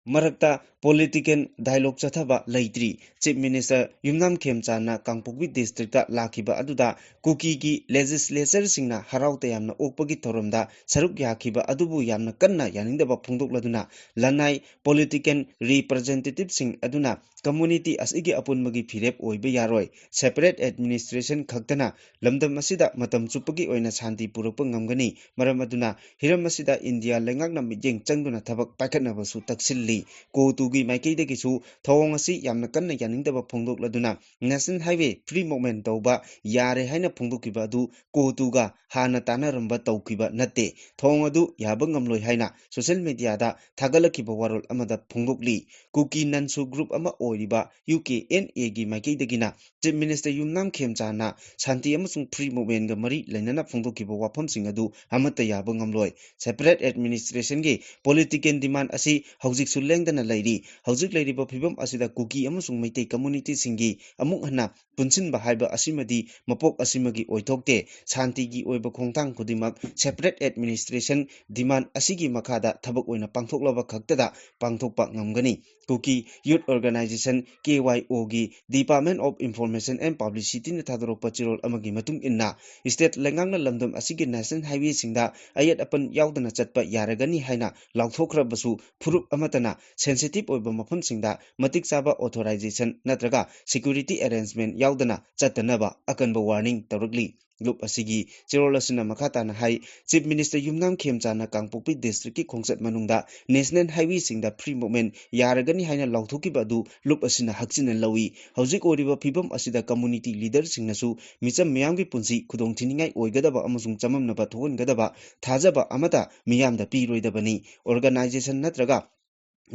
ꯃꯔꯛꯇ political dialogue ꯆꯠꯊꯕ ꯂꯩꯇ꯭ꯔꯤ꯫ Chief Minister ꯌꯨꯝꯅꯥꯝ ꯈꯦꯝꯆꯥꯟꯅ ꯀꯥꯡꯄꯣꯛꯄꯤ District ꯇ ꯂꯥꯛꯈꯤꯕ ꯑꯗꯨꯗ ꯀꯨꯀꯤꯒꯤ legislature ꯁꯤꯡꯅ ꯍꯔꯥꯎ ꯇꯌꯥꯝꯅ ꯑꯣꯛꯄꯒꯤ ꯊꯧꯔꯝꯗ ꯁꯔꯨꯛ ꯌꯥꯈꯤꯕ ꯑꯗꯨꯕꯨ ꯌꯥꯝꯅ ꯀꯟꯅ ꯌꯥꯅꯤꯡꯗꯕ ꯐꯣꯡꯗꯣꯛꯂꯗꯨꯅ, ꯂꯅꯥꯏ political representative ꯁꯤꯡ ꯑꯗꯨꯅ community ꯑꯁꯤꯒꯤ ꯑꯄꯨꯟꯕꯒꯤ ꯐꯤꯔꯦꯞ ꯑꯣꯏꯕ ꯌꯥꯔꯣꯏ꯫ Separate administration ꯈꯛꯇꯅ ꯂꯝꯗꯝ ꯑꯁꯤꯗ ꯃꯇꯝ ꯆꯨꯞꯄꯒꯤ ꯑꯣꯏꯅ ꯁꯥꯟꯇꯤ ꯄꯨꯔꯛꯄ ꯉꯝꯒꯅꯤ꯫ ꯃꯔꯝ ꯑꯗꯨꯅ ꯍꯤꯔꯝ ꯑꯁꯤꯗ India ꯂꯩꯉꯥꯛꯅ ꯃꯤꯠꯌꯦꯡ ꯆꯪꯗꯨꯅ ꯊꯕꯛ ꯄꯥꯏꯈꯠꯅꯕꯁꯨ ꯇꯛꯁꯤꯜꯂꯤ꯫ ꯀꯣꯇꯨ ꯒꯤ ꯃꯥꯏꯀꯩꯗꯒꯤꯁꯨ ꯊꯧꯑꯣꯡ ꯑꯁꯤ ꯌꯥꯝꯅ ꯀꯟꯅ ꯌꯥꯅꯤꯡꯗꯕ ꯐꯣꯡꯗꯣꯛꯂꯗꯨꯅ National Highway free movement ꯇꯧꯕ ꯌꯥꯔꯦ ꯍꯥꯏꯅ ꯐꯣꯡꯗꯣꯛꯈꯤꯕ ꯑꯗꯨ ꯀꯣꯇꯨꯒ ꯍꯥꯟꯅ ꯇꯥꯟꯅꯔꯝꯕ ꯇꯧꯈꯤꯕ ꯅꯠꯇꯦ꯫ ꯊꯧꯑꯣꯡ ꯑꯗꯨ ꯌꯥꯕ ꯉꯝꯂꯣꯏ ꯍꯥꯏꯅ social media ꯗ ꯊꯥꯒꯠꯂꯛꯈꯤꯕ ꯋꯥꯔꯣꯜ ꯑꯃꯗ ꯐꯣꯡꯗꯣꯛꯂꯤ꯫ ꯀꯨꯀꯤ ꯅꯟꯁꯨ group ꯑꯃ ꯑꯣꯏꯔꯤꯕ U K N A ꯒꯤ ꯃꯥꯏꯀꯩꯗꯒꯤꯅ Chief Minister ꯌꯨꯝꯅꯥꯝ ꯈꯦꯝꯆꯥꯟꯅ ꯁꯥꯟꯇꯤ ꯑꯃꯁꯨꯡ free movement ꯀ ꯃꯔꯤ ꯂꯩꯅꯅ ꯐꯣꯡꯗꯣꯛꯈꯤꯕ ꯋꯥꯐꯝꯁꯤꯡ ꯑꯗꯨ ꯑꯃꯠꯇ ꯌꯥꯕ ꯉꯝꯂꯣꯏ꯫ Separate administration ꯒꯤ political demand ꯑꯁꯤ ꯍꯧꯖꯤꯛꯁꯨ ꯂꯦꯡꯗꯅ ꯂꯩꯔꯤ꯫ ꯍꯧꯖꯤꯛ ꯂꯩꯔꯤꯕ ꯐꯤꯕꯝ ꯑꯁꯤꯗ ꯀꯨꯀꯤ ꯑꯃꯁꯨꯡ ꯃꯩꯇꯩ community ꯁꯤꯡꯒꯤ ꯑꯃꯨꯛ ꯍꯟꯅ ꯄꯨꯟꯁꯤꯟꯕ ꯍꯥꯏꯕ ꯑꯁꯤꯃꯗꯤ ꯃꯄꯣꯛ ꯑꯁꯤꯃꯒꯤ ꯑꯣꯏꯊꯣꯛꯇꯦ꯫ ꯁꯥꯟꯇꯤꯒꯤ ꯑꯣꯏꯕ ꯈꯣꯡꯊꯥꯡ ꯈꯨꯗꯤꯡꯃꯛ separate administration demand ꯑꯁꯤꯒꯤ ꯃꯈꯥꯗ ꯊꯕꯛ ꯑꯣꯏꯅ ꯄꯥꯡꯊꯣꯛꯂꯕ ꯈꯛꯇꯗ ꯄꯥꯡꯊꯣꯛꯄ ꯉꯝꯒꯅꯤ꯫ ꯀꯨꯀꯤ Youth Organisation, K Y O ꯒꯤ Department of Information and Publicity ꯅ ꯊꯥꯗꯣꯔꯛꯄ ꯆꯦꯔꯣꯜ ꯑꯃꯒꯤ ꯃꯇꯨꯡ ꯏꯟꯅ, state ꯂꯩꯉꯥꯛꯅ ꯂꯝꯗꯝ ꯑꯁꯤꯒꯤ national highway ꯁꯤꯡꯗ ꯑꯌꯦꯠ ꯑꯄꯟ ꯌꯥꯎꯗꯅ ꯆꯠꯄ ꯌꯥꯔꯒꯅꯤ ꯍꯥꯏꯅ ꯂꯥꯎꯊꯣꯛꯈ꯭ꯔꯕꯁꯨ, ꯐꯨꯔꯨꯞ ꯑꯃꯠꯇꯅ sensitive ꯑꯣꯏꯕ ꯃꯐꯝꯁꯤꯡꯗ ꯃꯇꯤꯛ ꯆꯥꯕ authorization ꯅꯠꯇ꯭ꯔꯒ security arrangement ꯌꯥꯎꯗꯅ ꯆꯠꯇꯅꯕ ꯑꯀꯟꯕ warning ꯇꯧꯔꯛꯂꯤ꯫ ꯂꯨꯞ ꯑꯁꯤꯒꯤ ꯆꯦꯔꯣꯜ ꯑꯁꯤꯅ ꯃꯈꯥ ꯇꯥꯅ ꯍꯥꯏ, Chief Minister ꯌꯨꯝꯅꯥꯝ ꯈꯦꯝꯆꯥꯟꯅ ꯀꯥꯡꯄꯣꯛꯄꯤ district ꯀꯤ ꯈꯣꯡꯆꯠ ꯃꯅꯨꯡꯗ national highway ꯁꯤꯡꯗ free movement ꯌꯥꯔꯒꯅꯤ ꯍꯥꯏꯅ ꯂꯥꯎꯊꯣꯛꯈꯤꯕ ꯑꯗꯨ ꯂꯨꯞ ꯑꯁꯤꯅ ꯍꯛꯆꯤꯟꯅ ꯂꯧꯏ꯫ ꯍꯧꯖꯤꯛ ꯑꯣꯏꯔꯤꯕ ꯐꯤꯕꯝ ꯑꯁꯤꯗ community leader ꯁꯤꯡꯅꯁꯨ ꯃꯤꯆꯝ ꯃꯤꯌꯥꯝꯒꯤ ꯄꯨꯟꯁꯤ ꯈꯨꯗꯣꯡꯊꯤꯅꯤꯡꯉꯥꯏ ꯑꯣꯏꯒꯗꯕ ꯑꯃꯁꯨꯡ ꯆꯃꯝꯅꯕ ꯊꯣꯛꯍꯟꯒꯗꯕ ꯊꯥꯖꯕ ꯑꯃꯠꯇ ꯃꯤꯌꯥꯝꯗ ꯄꯤꯔꯣꯏꯗꯕꯅꯤ꯫ Organisation ꯅꯠꯇ꯭ꯔꯒ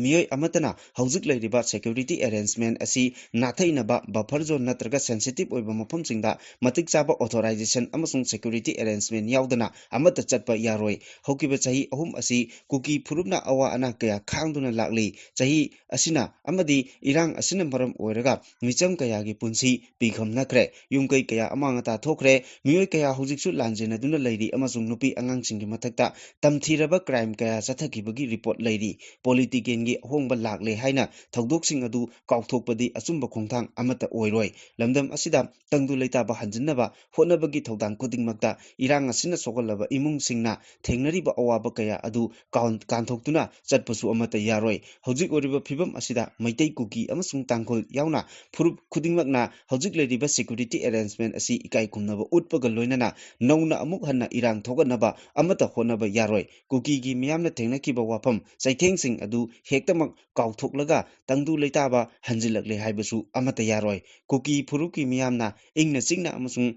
ꯃꯤꯑꯣꯏ ꯑꯃꯠꯇꯅ ꯍꯧꯖꯤꯛ ꯂꯩꯔꯤꯕ security arrangement ꯑꯁꯤ ꯅꯥꯊꯩꯅꯕ buffer zone ꯅꯠꯇ꯭ꯔꯒ sensitive ꯑꯣꯏꯕ ꯃꯐꯝꯁꯤꯡꯗ ꯃꯇꯤꯛ ꯆꯥꯕ authorization ꯑꯃꯁꯨꯡ security arrangement ꯌꯥꯎꯗꯅ ꯑꯃꯠꯇ ꯆꯠꯄ ꯌꯥꯔꯣꯏ꯫ ꯍꯧꯈꯤꯕ ꯆꯍꯤ ꯑꯍꯨꯝ ꯑꯁꯤ ꯀꯨꯀꯤ ꯐꯨꯔꯨꯞꯅ ꯑꯋꯥ ꯑꯅꯥ ꯀꯌꯥ ꯈꯥꯡꯗꯨꯅ ꯂꯥꯛꯂꯤ꯫ ꯆꯍꯤ ꯑꯁꯤꯅ ꯑꯃꯗꯤ ꯏꯔꯥꯡ ꯑꯁꯤꯅ ꯃꯔꯝ ꯑꯣꯏꯔꯒ ꯃꯤꯆꯝ ꯀꯌꯥꯒꯤ ꯄꯨꯟꯁꯤ ꯄꯤꯈꯝꯅꯈ꯭ꯔꯦ꯫ ꯌꯨꯝ ꯀꯩ ꯀꯌꯥ ꯑꯃꯥꯡ ꯑꯇꯥ ꯊꯣꯛꯈ꯭ꯔꯦ꯫ ꯃꯤꯑꯣꯏ ꯀꯌꯥ ꯍꯧꯖꯤꯛꯁꯨ ꯂꯥꯟꯖꯦꯟꯅꯗꯨꯅ ꯂꯩꯔꯤ ꯑꯃꯁꯨꯡ ꯅꯨꯄꯤ ꯑꯉꯥꯡꯁꯤꯡꯒꯤ ꯃꯊꯛꯇ ꯇꯝꯊꯤꯔꯕ crime ꯀꯌꯥ ꯆꯠꯊꯈꯤꯕꯒꯤ report ꯂꯩꯔꯤ꯫ Political ꯒꯤ ꯑꯍꯣꯡꯕ ꯂꯥꯛꯂꯦ ꯍꯥꯏꯅ ꯊꯧꯗꯣꯛꯁꯤꯡ ꯑꯗꯨ ꯀꯥꯎꯊꯣꯛꯄꯗꯤ ꯑꯆꯨꯝꯕ ꯈꯣꯡꯊꯥꯡ ꯑꯃꯠꯇ ꯑꯣꯏꯔꯣꯏ꯫ ꯂꯝꯗꯝ ꯑꯁꯤꯗ ꯇꯪꯗꯨ ꯂꯩꯇꯥꯕ ꯍꯟꯖꯤꯟꯅꯕ ꯍꯣꯠꯅꯕꯒꯤ ꯊꯧꯗꯥꯡ ꯈꯨꯗꯤꯡꯃꯛꯇ ꯏꯔꯥꯡ ꯑꯁꯤꯅ ꯁꯣꯛꯍꯜꯂꯕ ꯏꯃꯨꯡꯁꯤꯡꯅ ꯊꯦꯡꯅꯔꯤꯕ ꯑꯋꯥꯕ ꯀꯌꯥ ꯑꯗꯨ ꯀꯥꯎꯟ-, ꯀꯥꯟꯊꯣꯛꯇꯨꯅ ꯆꯠꯄꯁꯨ ꯑꯃꯠꯇ ꯌꯥꯔꯣꯏ꯫ ꯍꯧꯖꯤꯛ ꯑꯣꯏꯔꯤꯕ ꯐꯤꯕꯝ ꯑꯁꯤꯗ ꯃꯩꯇꯩ, ꯀꯨꯀꯤ ꯑꯃꯁꯨꯡ ꯇꯥꯡꯈꯨꯜ ꯌꯥꯎꯅ ꯐꯨꯔꯨꯞ ꯈꯨꯗꯤꯡꯃꯛꯅ ꯍꯧꯖꯤꯛ ꯂꯩꯔꯤꯕ security arrangement ꯑꯁꯤ ꯏꯀꯥꯏ ꯈꯨꯝꯅꯕ ꯎꯠꯄꯒ ꯂꯣꯏꯅꯅ ꯅꯧꯅ ꯑꯃꯨꯛ ꯍꯟꯅ ꯏꯔꯥꯡ ꯊꯣꯛꯍꯟꯅꯕ ꯑꯃꯠꯇ ꯍꯣꯠꯅꯕ ꯌꯥꯔꯣꯏ꯫ ꯀꯨꯀꯤꯒꯤ ꯃꯤꯌꯥꯝꯅ ꯊꯦꯡꯅꯈꯤꯕ ꯋꯥꯐꯝ ꯆꯩꯊꯦꯡꯁꯤꯡ ꯑꯗꯨ ꯍꯦꯛꯇꯃꯛ ꯀꯥꯎꯊꯣꯛꯂꯒ ꯇꯪꯗꯨ ꯂꯩꯇꯥꯕ ꯍꯟꯖꯤꯜꯂꯛꯂꯦ ꯍꯥꯏꯕꯁꯨ ꯑꯃꯠꯇ ꯌꯥꯔꯣꯏ꯫ ꯀꯨꯀꯤ ꯐꯨꯔꯨꯞꯀꯤ ꯃꯤꯌꯥꯝꯅ ꯏꯪꯅ ꯆꯤꯛꯅ ꯑꯃꯁꯨꯡ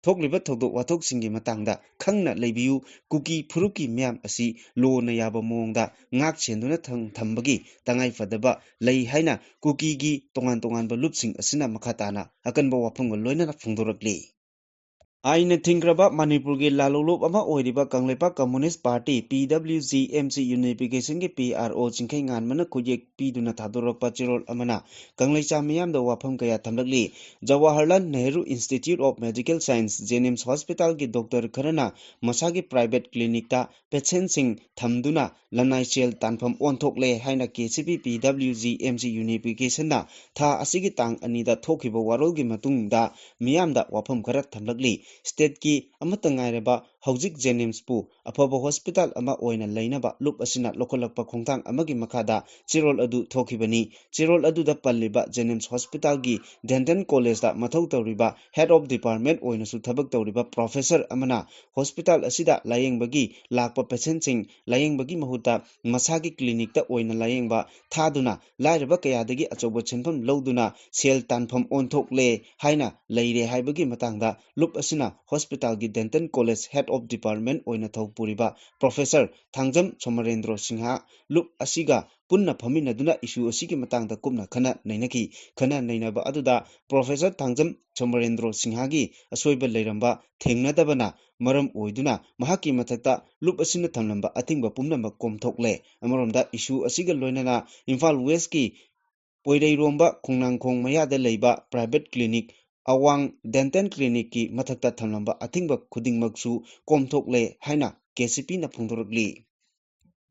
ꯊꯣꯛꯂꯤꯕ ꯊꯧꯗꯣꯛ ꯋꯥꯊꯣꯛꯁꯤꯡꯒꯤ ꯃꯇꯥꯡꯗ ꯈꯪꯅ ꯂꯩꯕꯤꯌꯨ꯫ ꯀꯨꯀꯤ ꯐꯨꯔꯨꯞꯀꯤ ꯃꯤꯌꯥꯝ ꯑꯁꯤ ꯂꯣꯅ ꯌꯥꯕ ꯃꯑꯣꯡꯗ ꯉꯥꯛ ꯁꯦꯟꯗꯨꯅ ꯊꯝ-, ꯊꯝꯕꯒꯤ ꯇꯉꯥꯏ ꯐꯗꯕ ꯂꯩ ꯍꯥꯏꯅ ꯀꯨꯀꯤꯒꯤ ꯇꯣꯉꯥꯟ ꯇꯣꯉꯥꯟꯕ ꯂꯨꯞꯁꯤꯡ ꯑꯁꯤꯅ ꯃꯈꯥ ꯇꯥꯅ ꯑꯀꯟꯕ ꯋꯥꯐꯝꯒ ꯂꯣꯏꯅꯅ ꯐꯣꯡꯗꯣꯔꯛꯂꯤ꯫ ꯑꯥꯏꯟꯅ ꯊꯤꯡꯈ꯭ꯔꯕ ꯃꯅꯤꯄꯨꯔꯒꯤ ꯂꯥꯂꯣꯡꯂꯨꯞ ꯑꯃ ꯑꯣꯏꯔꯤꯕ Kangleipak communist party, P W G M C, Unification-ꯒꯤ P R O ꯆꯤꯡꯈꯩꯉꯥꯟꯕꯅ ꯈꯨꯠꯌꯦꯛ ꯄꯤꯗꯨꯅ ꯊꯥꯗꯣꯔꯛꯄ ꯆꯦꯔꯣꯜ ꯑꯃꯅ ꯀꯪꯂꯩꯆꯥ ꯃꯤꯌꯥꯝꯗ ꯋꯥꯐꯝ ꯀꯌꯥ ꯊꯝꯂꯛꯂꯤ꯫ Jawaharlal Nehru Institute of Medical Science, JNIMS hospital-ꯒꯤ doctor ꯈꯔꯅ ꯃꯁꯥꯒꯤ private clinic-ꯇ patient-ꯁꯤꯡ ꯊꯝꯗꯨꯅ ꯂꯅꯥꯏ ꯁꯦꯜ ꯇꯥꯟꯐꯝ ꯑꯣꯟꯊꯣꯛꯂꯦ ꯍꯥꯏꯅ K C P P W G M C Unification-ꯅ ꯊꯥ ꯑꯁꯤꯒꯤ ꯇꯥꯡ ꯑꯅꯤꯗ ꯊꯣꯛꯈꯤꯕ ꯋꯥꯔꯣꯜꯒꯤ ꯃꯇꯨꯡꯗ ꯃꯤꯌꯥꯝꯗ ꯋꯥꯐꯝ ꯈꯔ ꯊꯝꯂꯛꯂꯤ꯫ State-ꯀꯤ ꯑꯃꯠꯇ ꯉꯥꯏꯔꯕ ꯍꯧꯖꯤꯛ JNIMS-ꯄꯨ ꯑꯐꯕ hospital ꯑꯃ ꯑꯣꯏꯅ ꯂꯩꯅꯕ ꯂꯨꯞ ꯑꯁꯤꯅ ꯂꯧꯈꯠꯂꯛꯄ ꯈꯣꯡꯊꯥꯡ ꯑꯃꯒꯤ ꯃꯈꯥꯗ ꯆꯦꯔꯣꯜ ꯑꯗꯨ ꯊꯣꯛꯈꯤꯕꯅꯤ꯫ ꯆꯦꯔꯣꯜ ꯑꯗꯨꯗ ꯄꯜꯂꯤꯕ JNIMS hospital-ꯒꯤ dental college-ꯇ ꯃꯊꯧ ꯇꯧꯔꯤꯕ head of department ꯑꯣꯏꯅꯁꯨ ꯊꯕꯛ ꯇꯧꯔꯤꯕ professor ꯑꯃꯅ hospital ꯑꯁꯤꯗ ꯂꯥꯌꯦꯡꯕꯒꯤ ꯂꯥꯛꯄ patient-ꯁꯤꯡ ꯂꯥꯌꯦꯡꯕꯒꯤ ꯃꯍꯨꯠꯇ ꯃꯁꯥꯒꯤ clinic-ꯇ ꯑꯣꯏꯅ ꯂꯥꯌꯦꯡꯕ ꯊꯥꯗꯨꯅ ꯂꯥꯏꯔꯕ ꯀꯌꯥꯗꯒꯤ ꯑꯆꯧꯕ ꯁꯦꯟꯐꯝ ꯂꯧꯗꯨꯅ ꯁꯦꯜ ꯇꯥꯟꯐꯝ ꯑꯣꯟꯊꯣꯛꯂꯦ ꯍꯥꯏꯅ ꯂꯩꯔꯦ ꯍꯥꯏꯕꯒꯤ ꯃꯇꯥꯡꯗ ꯂꯨꯞ ꯑꯁꯤꯅ hospital-ꯒꯤ dental college head of department ꯑꯣꯏꯅ ꯊꯧ ꯄꯨꯔꯤꯕ professor ꯊꯥꯡꯖꯝ ꯁꯣꯃꯔꯦꯟꯗ꯭ꯔꯣ ꯁꯤꯡꯍ ꯂꯨꯞ ꯑꯁꯤꯒ ꯄꯨꯟꯅ ꯐꯝꯃꯤꯟꯅꯗꯨꯅ issue ꯑꯁꯤꯒꯤ ꯃꯇꯥꯡꯗ ꯀꯨꯞꯅ ꯈꯟꯅ ꯅꯩꯅꯈꯤ꯫ ꯈꯟꯅ ꯅꯩꯅꯕ ꯑꯗꯨꯗ professor ꯊꯥꯡꯖꯝ ꯁꯣꯃꯔꯦꯟꯗ꯭ꯔꯣ ꯁꯤꯡꯍꯒꯤ ꯑꯁꯣꯏꯕ ꯂꯩꯔꯝꯕ ꯊꯦꯡꯅꯗꯕꯅ ꯃꯔꯝ ꯑꯣꯏꯗꯨꯅ ꯃꯍꯥꯛꯀꯤ ꯃꯊꯛꯇ ꯂꯨꯞ ꯑꯁꯤꯅ ꯊꯝꯂꯝꯕ ꯑꯊꯤꯡꯕ ꯄꯨꯝꯅꯃꯛ ꯀꯣꯝꯊꯣꯛꯂꯦ꯫ ꯑꯃꯔꯣꯝꯗ issue ꯑꯁꯤꯒ ꯂꯣꯏꯅꯅ ꯏꯝꯐꯥꯜ West-ꯀꯤ ꯄꯣꯏꯔꯩꯔꯣꯝꯕ ꯈꯣꯡꯅꯥꯡꯈꯣꯡ ꯃꯌꯥꯗ ꯂꯩꯕ private clinic ꯑꯋꯥꯡ dental clinic-ꯀꯤ ꯃꯊꯛꯇ ꯊꯝꯂꯝꯕ ꯑꯊꯤꯡꯕ ꯈꯨꯗꯤꯡꯃꯛꯁꯨ ꯀꯣꯝꯊꯣꯛꯂꯦ ꯍꯥꯏꯅ K C P-ꯅ ꯐꯣꯡꯗꯣꯔꯛꯂꯤ꯫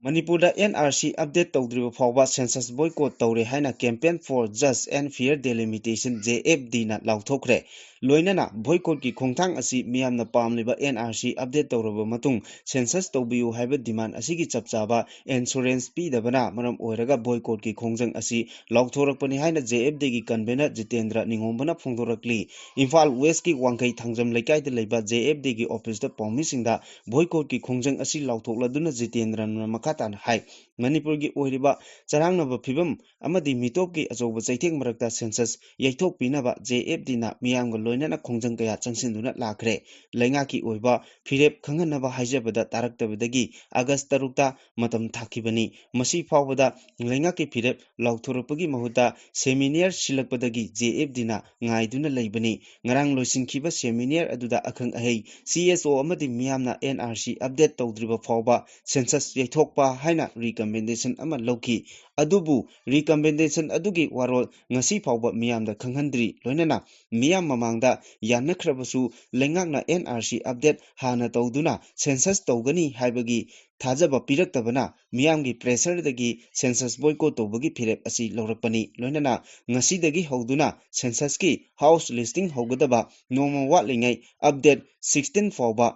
ꯃꯅꯤꯄꯨꯔꯗ N R C update ꯇꯧꯗ꯭ꯔꯤꯕ ꯐꯥꯎꯕ census boycott ꯇꯧꯔꯦ ꯍꯥꯏꯅ Campaign for Just and Fair Delimitation, J F D-ꯅ ꯂꯥꯎꯊꯣꯛꯈ꯭ꯔꯦ꯫ ꯂꯣꯏꯅꯅ boycott-ꯀꯤ ꯈꯣꯡꯊꯥꯡ ꯑꯁꯤ ꯃꯤꯌꯥꯝꯅ ꯄꯥꯝꯂꯤꯕ N R C update ꯇꯧꯔꯕ ꯃꯇꯨꯡ census ꯇꯧꯕꯤꯌꯨ ꯍꯥꯏꯕ demand ꯑꯁꯤꯒꯤ ꯆꯞ ꯆꯥꯕ assurance ꯄꯤꯗꯕꯅ ꯃꯔꯝ ꯑꯣꯏꯔꯒ boycott-ꯀꯤ ꯈꯣꯡꯖꯪ ꯑꯁꯤ ꯂꯥꯎꯊꯣꯔꯛꯄꯅꯤ ꯍꯥꯏꯅ J F D-ꯒꯤ convener Jitendra ꯅꯤꯉꯣꯝꯕꯅ ꯐꯣꯡꯗꯣꯔꯛꯂꯤ꯫ Imphal West-ꯀꯤ ꯋꯥꯡꯈꯩ ꯊꯥꯡꯖꯝ ꯂꯩꯀꯥꯏꯗ ꯂꯩꯕ J F D-ꯒꯤ office-ꯇ ꯄꯥꯎꯃꯤꯁꯤꯡꯗ boycott-ꯀꯤ ꯈꯣꯡꯖꯪ ꯑꯁꯤ ꯂꯥꯎꯊꯣꯛꯂꯗꯨꯅ ꯖꯤꯇꯦꯟꯗ꯭ꯔꯅ ꯃꯈꯥ ꯇꯥꯅ ꯍꯥꯏ, ꯃꯅꯤꯄꯨꯔꯒꯤ ꯑꯣꯏꯔꯤꯕ ꯆꯔꯥꯡꯅꯕ ꯐꯤꯕꯝ ꯑꯃꯗꯤ ꯃꯤꯇꯣꯞꯀꯤ ꯑꯆꯧꯕ ꯆꯩꯊꯦꯡ ꯃꯔꯛꯇ ꯁꯦꯟꯁꯁ ꯌꯩꯊꯣꯛꯄꯤꯅꯕ ꯖꯦ ꯑꯦꯐ ꯗꯤꯅ ꯃꯤꯌꯥꯝꯒ ꯂꯣꯏꯅꯅ ꯈꯣꯡꯖꯪ ꯀꯌꯥ ꯆꯪꯁꯤꯟꯗꯨꯅ ꯂꯥꯛꯈ꯭ꯔꯦ꯫ ꯂꯩꯉꯥꯛꯀꯤ ꯑꯣꯏꯕ ꯐꯤꯔꯦꯞ ꯈꯪꯍꯟꯅꯕ ꯍꯥꯏꯖꯕꯗ ꯇꯥꯔꯛꯇꯕꯗꯒꯤ ꯑꯥꯒꯁ ꯇꯔꯨꯛꯇ ꯃꯇꯝ ꯊꯥꯈꯤꯕꯅꯤ꯫ ꯃꯁꯤ ꯐꯥꯎꯕꯗ ꯂꯩꯉꯥꯛꯀꯤ ꯐꯤꯔꯦꯞ ꯂꯥꯎꯊꯣꯔꯛꯄꯒꯤ ꯃꯍꯨꯠꯇ ꯁꯦꯃꯤꯅꯤꯌꯔ ꯁꯤꯜꯂꯛꯄꯗꯒꯤ ꯖꯦ ꯑꯦꯐ ꯗꯤꯅ ꯉꯥꯏꯗꯨꯅ ꯂꯩꯕꯅꯤ꯫ ꯉꯔꯥꯡ ꯂꯣꯏꯁꯤꯟꯈꯤꯕ ꯁꯦꯃꯤꯅꯤꯌꯔ ꯑꯗꯨꯗ ꯑꯈꯪ ꯑꯍꯩ, ꯁꯤ ꯑꯦꯁ ꯑꯣ ꯑꯃꯗꯤ ꯃꯤꯌꯥꯝꯅ ꯑꯦꯟ ꯑꯥꯔ ꯁꯤ ꯑꯞꯗꯦꯠ ꯇꯧꯗ꯭ꯔꯤꯕ ꯐꯥꯎꯕ ꯁꯦꯟꯁꯁ ꯌꯩꯊꯣꯛꯄ ꯍꯥꯏꯅ ꯔꯤꯀꯃꯦꯟꯗꯦꯁꯟ ꯑꯃ ꯂꯧꯈꯤ꯫ ꯑꯗꯨꯕꯨ ꯔꯤꯀꯃꯦꯟꯗꯦꯁꯟ ꯑꯗꯨꯒꯤ ꯋꯥꯔꯣꯜ ꯉꯁꯤ ꯐꯥꯎꯕ ꯃꯤꯌꯥꯝꯗ ꯈꯪꯍꯟꯗ꯭ꯔꯤ꯫ ꯂꯣꯏꯅꯅ ꯃꯤꯌꯥꯝ ꯃꯃꯥꯡꯗ ꯌꯥꯅꯈ꯭ꯔꯕꯁꯨ ꯂꯩꯉꯥꯛꯅ ꯑꯦꯟ ꯑꯥꯔ ꯁꯤ ꯑꯞꯗꯦꯠ ꯍꯥꯟꯅ ꯇꯧꯗꯨꯅ ꯁꯦꯟꯁꯁ ꯇꯧꯒꯅꯤ ꯍꯥꯏꯕꯒꯤ ꯊꯥꯖꯕ ꯄꯤꯔꯛꯇꯕꯅ ꯃꯤꯌꯥꯝꯒꯤ ꯄ꯭ꯔꯦꯁꯔꯗꯒꯤ ꯁꯦꯟꯁꯁ ꯕꯣꯏꯀꯣꯠ ꯇꯧꯕꯒꯤ ꯐꯤꯔꯦꯞ ꯑꯁꯤ ꯂꯧꯔꯛꯄꯅꯤ꯫ ꯂꯣꯏꯅꯅ ꯉꯁꯤꯗꯒꯤ ꯍꯧꯗꯨꯅ ꯁꯦꯟꯁꯁꯀꯤ ꯍꯥꯎꯁ ꯂꯤꯁꯇꯤꯡ ꯍꯧꯒꯗꯕ ꯅꯣꯡꯃ ꯋꯥꯠꯂꯤꯉꯩ ꯑꯞꯗꯦꯠ ꯁꯤꯛꯁꯇꯤꯟ ꯐꯥꯎꯕ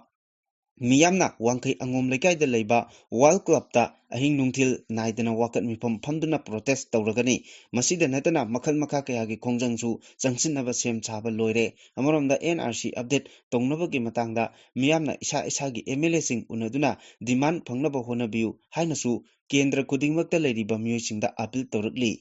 ꯃꯤꯌꯥꯝꯅ ꯋꯥꯡꯈꯩ ꯑꯉꯣꯝ ꯂꯩꯀꯥꯏꯗ ꯂꯩꯕ ꯋꯥꯔꯜ ꯀ꯭ꯂꯕꯇ ꯑꯍꯤꯡ ꯅꯨꯡꯊꯤꯜ ꯅꯥꯏꯗꯅ ꯋꯥꯀꯠ ꯃꯤꯐꯝ ꯐꯝꯗꯨꯅ ꯄ꯭ꯔꯣꯇꯦꯁ ꯇꯧꯔꯒꯅꯤ꯫ ꯃꯁꯤꯗ ꯅꯠꯇꯅ ꯃꯈꯜ ꯃꯈꯥ ꯀꯌꯥꯒꯤ ꯈꯣꯡꯖꯪꯁꯨ ꯆꯪꯁꯤꯟꯅꯕ ꯁꯦꯝ ꯁꯥꯕ ꯂꯣꯏꯔꯦ꯫ ꯑꯃꯔꯣꯝꯗ ꯑꯦꯟ ꯑꯥꯔ ꯁꯤ ꯑꯞꯗꯦꯠ ꯇꯧꯅꯕꯒꯤ ꯃꯇꯥꯡꯗ ꯃꯤꯌꯥꯝꯅ ꯏꯁꯥ ꯏꯁꯥꯒꯤ ꯑꯦꯝ ꯑꯦꯜ ꯑꯦꯁꯤꯡ ꯎꯅꯗꯨꯅ ꯗꯤꯃꯥꯟ ꯐꯪꯅꯕ ꯍꯣꯠꯅꯕꯤꯌꯨ ꯍꯥꯏꯅꯁꯨ ꯀꯦꯟꯗ꯭ꯔ ꯈꯨꯗꯤꯡꯃꯛꯇ ꯂꯩꯔꯤꯕ ꯃꯤꯑꯣꯏꯁꯤꯡꯗ ꯑꯄꯤꯜ ꯇꯧꯔꯛꯂꯤ꯫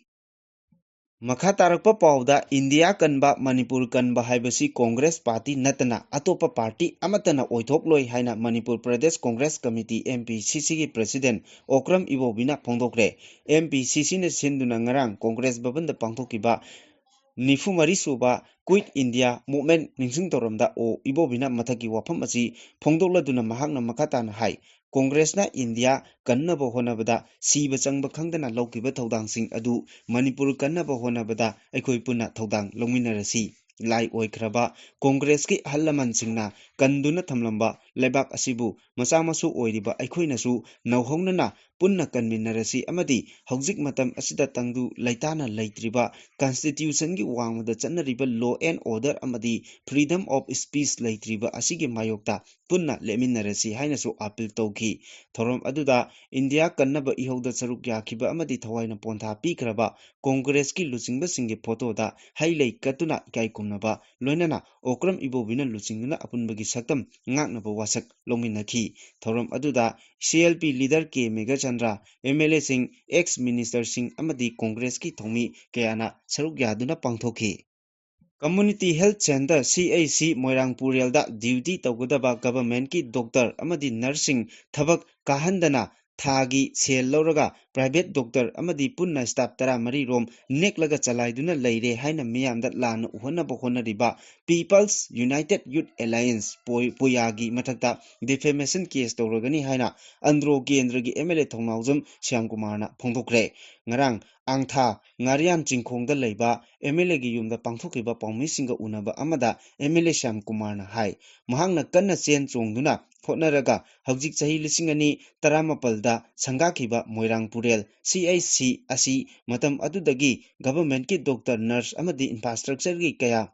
ꯃꯈꯥ ꯇꯥꯔꯛꯄ ꯄꯥꯎꯗ, ꯏꯟꯗꯤꯌꯥ ꯀꯟꯕ, ꯃꯅꯤꯄꯨꯔ ꯀꯟꯕ ꯍꯥꯏꯕꯁꯤ ꯀꯣꯡꯒ꯭ꯔꯦꯁ ꯄꯥꯔꯇꯤ ꯅꯠꯇꯅ ꯑꯇꯣꯞꯄ ꯄꯥꯔꯇꯤ ꯑꯃꯠꯇꯅ ꯑꯣꯏꯊꯣꯛꯂꯣꯏ ꯍꯥꯏꯅ Manipur Pradesh Congress committee, M P ꯁꯤ ꯁꯤꯒꯤ ꯄ꯭ꯔꯁꯤꯗꯦꯟ ꯑꯣꯀ꯭ꯔꯝ ꯏꯕꯣꯕꯤꯅ ꯐꯣꯡꯗꯣꯛꯈ꯭ꯔꯦ꯫ ꯑꯦꯝ ꯄꯤ ꯁꯤ ꯁꯤꯅ ꯁꯤꯟꯗꯨꯅ ꯉꯔꯥꯡ ꯀꯣꯡꯒ꯭ꯔꯦꯁ ꯚꯕꯟꯗ ꯄꯥꯡꯊꯣꯛꯈꯤꯕ ꯅꯤꯐꯨ ꯃꯔꯤ ꯁꯨꯕ ꯀ꯭ꯋꯤꯠ ꯏꯟꯗꯤꯌꯥ ꯃꯨꯚꯃꯦꯟꯠ ꯅꯤꯡꯁꯤꯡ ꯊꯧꯔꯝꯗ ꯑꯣ ꯏꯕꯣꯕꯤꯅ ꯃꯊꯛꯀꯤ ꯋꯥꯐꯝ ꯑꯁꯤ ꯐꯣꯡꯗꯣꯛꯂꯗꯨꯅ ꯃꯍꯥꯛꯅ ꯃꯈꯥ ꯇꯥꯅ ꯍꯥꯏ, ꯀꯣꯡꯒ꯭ꯔꯦꯁꯅ ꯏꯟꯗꯤꯌꯥ ꯀꯟꯅꯕ ꯍꯣꯠꯅꯕꯗ ꯁꯤꯕ ꯆꯪꯕ ꯈꯪꯗꯅ ꯂꯧꯈꯤꯕ ꯊꯧꯗꯥꯡꯁꯤꯡ ꯑꯗꯨ ꯃꯅꯤꯄꯨꯔ ꯀꯟꯅꯕ ꯍꯣꯠꯅꯕꯗ ꯑꯩꯈꯣꯏ ꯄꯨꯟꯅ ꯊꯧꯗꯥꯡ ꯂꯧꯃꯤꯟꯅꯔꯁꯤ꯫ ꯂꯥꯏ ꯑꯣꯏꯈ꯭ꯔꯕ ꯀꯣꯡꯒ꯭ꯔꯦꯁꯀꯤ ꯑꯍꯜ ꯂꯃꯟꯁꯤꯡꯅ ꯀꯟꯗꯨꯅ ꯊꯝꯂꯝꯕ ꯂꯩꯕꯥꯛ ꯑꯁꯤꯕꯨ ꯃꯆꯥ ꯃꯁꯨ ꯑꯣꯏꯔꯤꯕ ꯑꯩꯈꯣꯏꯅꯁꯨ ꯅꯧꯍꯧꯅꯅ ꯄꯨꯟꯅ ꯀꯟꯃꯤꯟꯅꯔꯁꯤ ꯑꯃꯗꯤ ꯍꯧꯖꯤꯛ ꯃꯇꯝ ꯑꯁꯤꯗ ꯇꯪꯗꯨ ꯂꯩꯇꯥꯅ ꯂꯩꯇ꯭ꯔꯤꯕ, ꯀꯟꯁꯇꯤꯇ꯭ꯌꯨꯁꯟꯒꯤ ꯋꯥꯡꯃꯗ ꯆꯠꯅꯔꯤꯕ law and order ꯑꯃꯗꯤ freedom of speech ꯂꯩꯇ꯭ꯔꯤꯕ ꯑꯁꯤꯒꯤ ꯃꯥꯌꯣꯛꯇ ꯄꯨꯟꯅ ꯂꯦꯞꯃꯤꯟꯅꯔꯁꯤ ꯍꯥꯏꯅꯁꯨ ꯑꯄꯤꯜ ꯇꯧꯈꯤ꯫ ꯊꯧꯔꯝ ꯑꯗꯨꯗ ꯏꯟꯗꯤꯌꯥ ꯀꯟꯅꯕ ꯏꯍꯧꯗ ꯁꯔꯨꯛ ꯌꯥꯈꯤꯕ ꯑꯃꯗꯤ ꯊꯋꯥꯏꯅ ꯄꯣꯟꯊꯥ ꯄꯤꯈ꯭ꯔꯕ ꯀꯣꯡꯒ꯭ꯔꯦꯁꯀꯤ ꯂꯨꯆꯤꯡꯕꯁꯤꯡꯒꯤ ꯐꯣꯇꯣꯗ ꯍꯩ ꯂꯩ ꯀꯠꯇꯨꯅ ꯏꯀꯥꯏ ꯈꯨꯝꯅꯕ, ꯂꯣꯏꯅꯅ ꯑꯣꯀ꯭ꯔꯝ ꯏꯕꯣꯕꯤꯅ ꯂꯨꯆꯤꯡꯗꯨꯅ ꯑꯄꯨꯟꯕꯒꯤ ꯁꯛꯇꯝ ꯉꯥꯛꯅꯕ ꯋꯥꯁꯛ ꯂꯧꯃꯤꯟꯅꯈꯤ꯫ ꯊꯧꯔꯝ ꯑꯗꯨꯗ C L P leader K Meghachandra, M L A ꯁꯤꯡ, ex minister ꯁꯤꯡ ꯑꯃꯗꯤ Congress ꯀꯤ ꯊꯧꯃꯤ ꯀꯌꯥꯅ ꯁꯔꯨꯛ ꯌꯥꯗꯨꯅ ꯄꯥꯡꯊꯣꯛꯈꯤ꯫ Community Health Centre, C H C, ꯃꯣꯏꯔꯥꯡ ꯄꯨꯔꯦꯜꯗ duty ꯇꯧꯒꯗꯕ government ꯀꯤ doctor ꯑꯃꯗꯤ nurse ꯁꯤꯡ ꯊꯕꯛ ꯀꯥꯍꯟꯗꯅ ꯊꯥꯒꯤ ꯁꯦꯜ ꯂꯧꯔꯒ private doctor ꯑꯃꯗꯤ ꯄꯨꯟꯅ staff ꯇꯔꯥꯃꯔꯤ ꯔꯣꯝ ꯅꯦꯛꯂꯒ ꯆꯂꯥꯏꯗꯨꯅ ꯂꯩꯔꯦ ꯍꯥꯏꯅ ꯃꯤꯌꯥꯝꯗ ꯂꯥꯟꯅ ꯎꯍꯟꯅꯕ ꯍꯣꯠꯅꯔꯤꯕ People's United Youth Alliance, ꯄꯣꯏ-, ꯄꯨꯌꯥꯒꯤ ꯃꯊꯛꯇ defamation case ꯇꯧꯔꯒꯅꯤ ꯍꯥꯏꯅ ꯑꯟꯗ꯭ꯔꯣ ꯀꯦꯟꯗ꯭ꯔꯒꯤ M L A ꯊꯧꯅꯥꯎꯖꯝ ꯁ꯭ꯌꯥꯝꯀꯨꯃꯥꯔꯅ ꯐꯣꯡꯗꯣꯛꯈ꯭ꯔꯦ꯫ ꯉꯔꯥꯡ ꯑꯥꯡꯊꯥ ꯉꯥꯔꯤꯌꯥꯟ ꯆꯤꯡꯈꯣꯡꯗ ꯂꯩꯕ M L A ꯒꯤ ꯌꯨꯝꯗ ꯄꯥꯡꯊꯣꯛꯈꯤꯕ ꯄꯥꯎꯃꯤꯁꯤꯡꯒ ꯎꯅꯕ ꯑꯃꯗ M L A ꯁ꯭ꯌꯥꯝꯀꯨꯃꯥꯔꯅ ꯍꯥꯏ, ꯃꯍꯥꯛꯅ ꯀꯟꯅ ꯆꯦꯟ ꯆꯣꯡꯗꯨꯅ ꯍꯣꯠꯅꯔꯒ ꯍꯧꯖꯤꯛ ꯆꯍꯤ ꯂꯤꯁꯤꯡ ꯑꯅꯤ ꯇꯔꯥꯃꯥꯄꯜꯗ ꯁꯪꯒꯥꯈꯤꯕ ꯃꯣꯏꯔꯥꯡ ꯄꯨꯔꯦꯜ C H C ꯑꯁꯤ ꯃꯇꯝ ꯑꯗꯨꯗꯒꯤ government ꯀꯤ doctor, nurse ꯑꯃꯗꯤ infrastructure ꯒꯤ ꯀꯌꯥ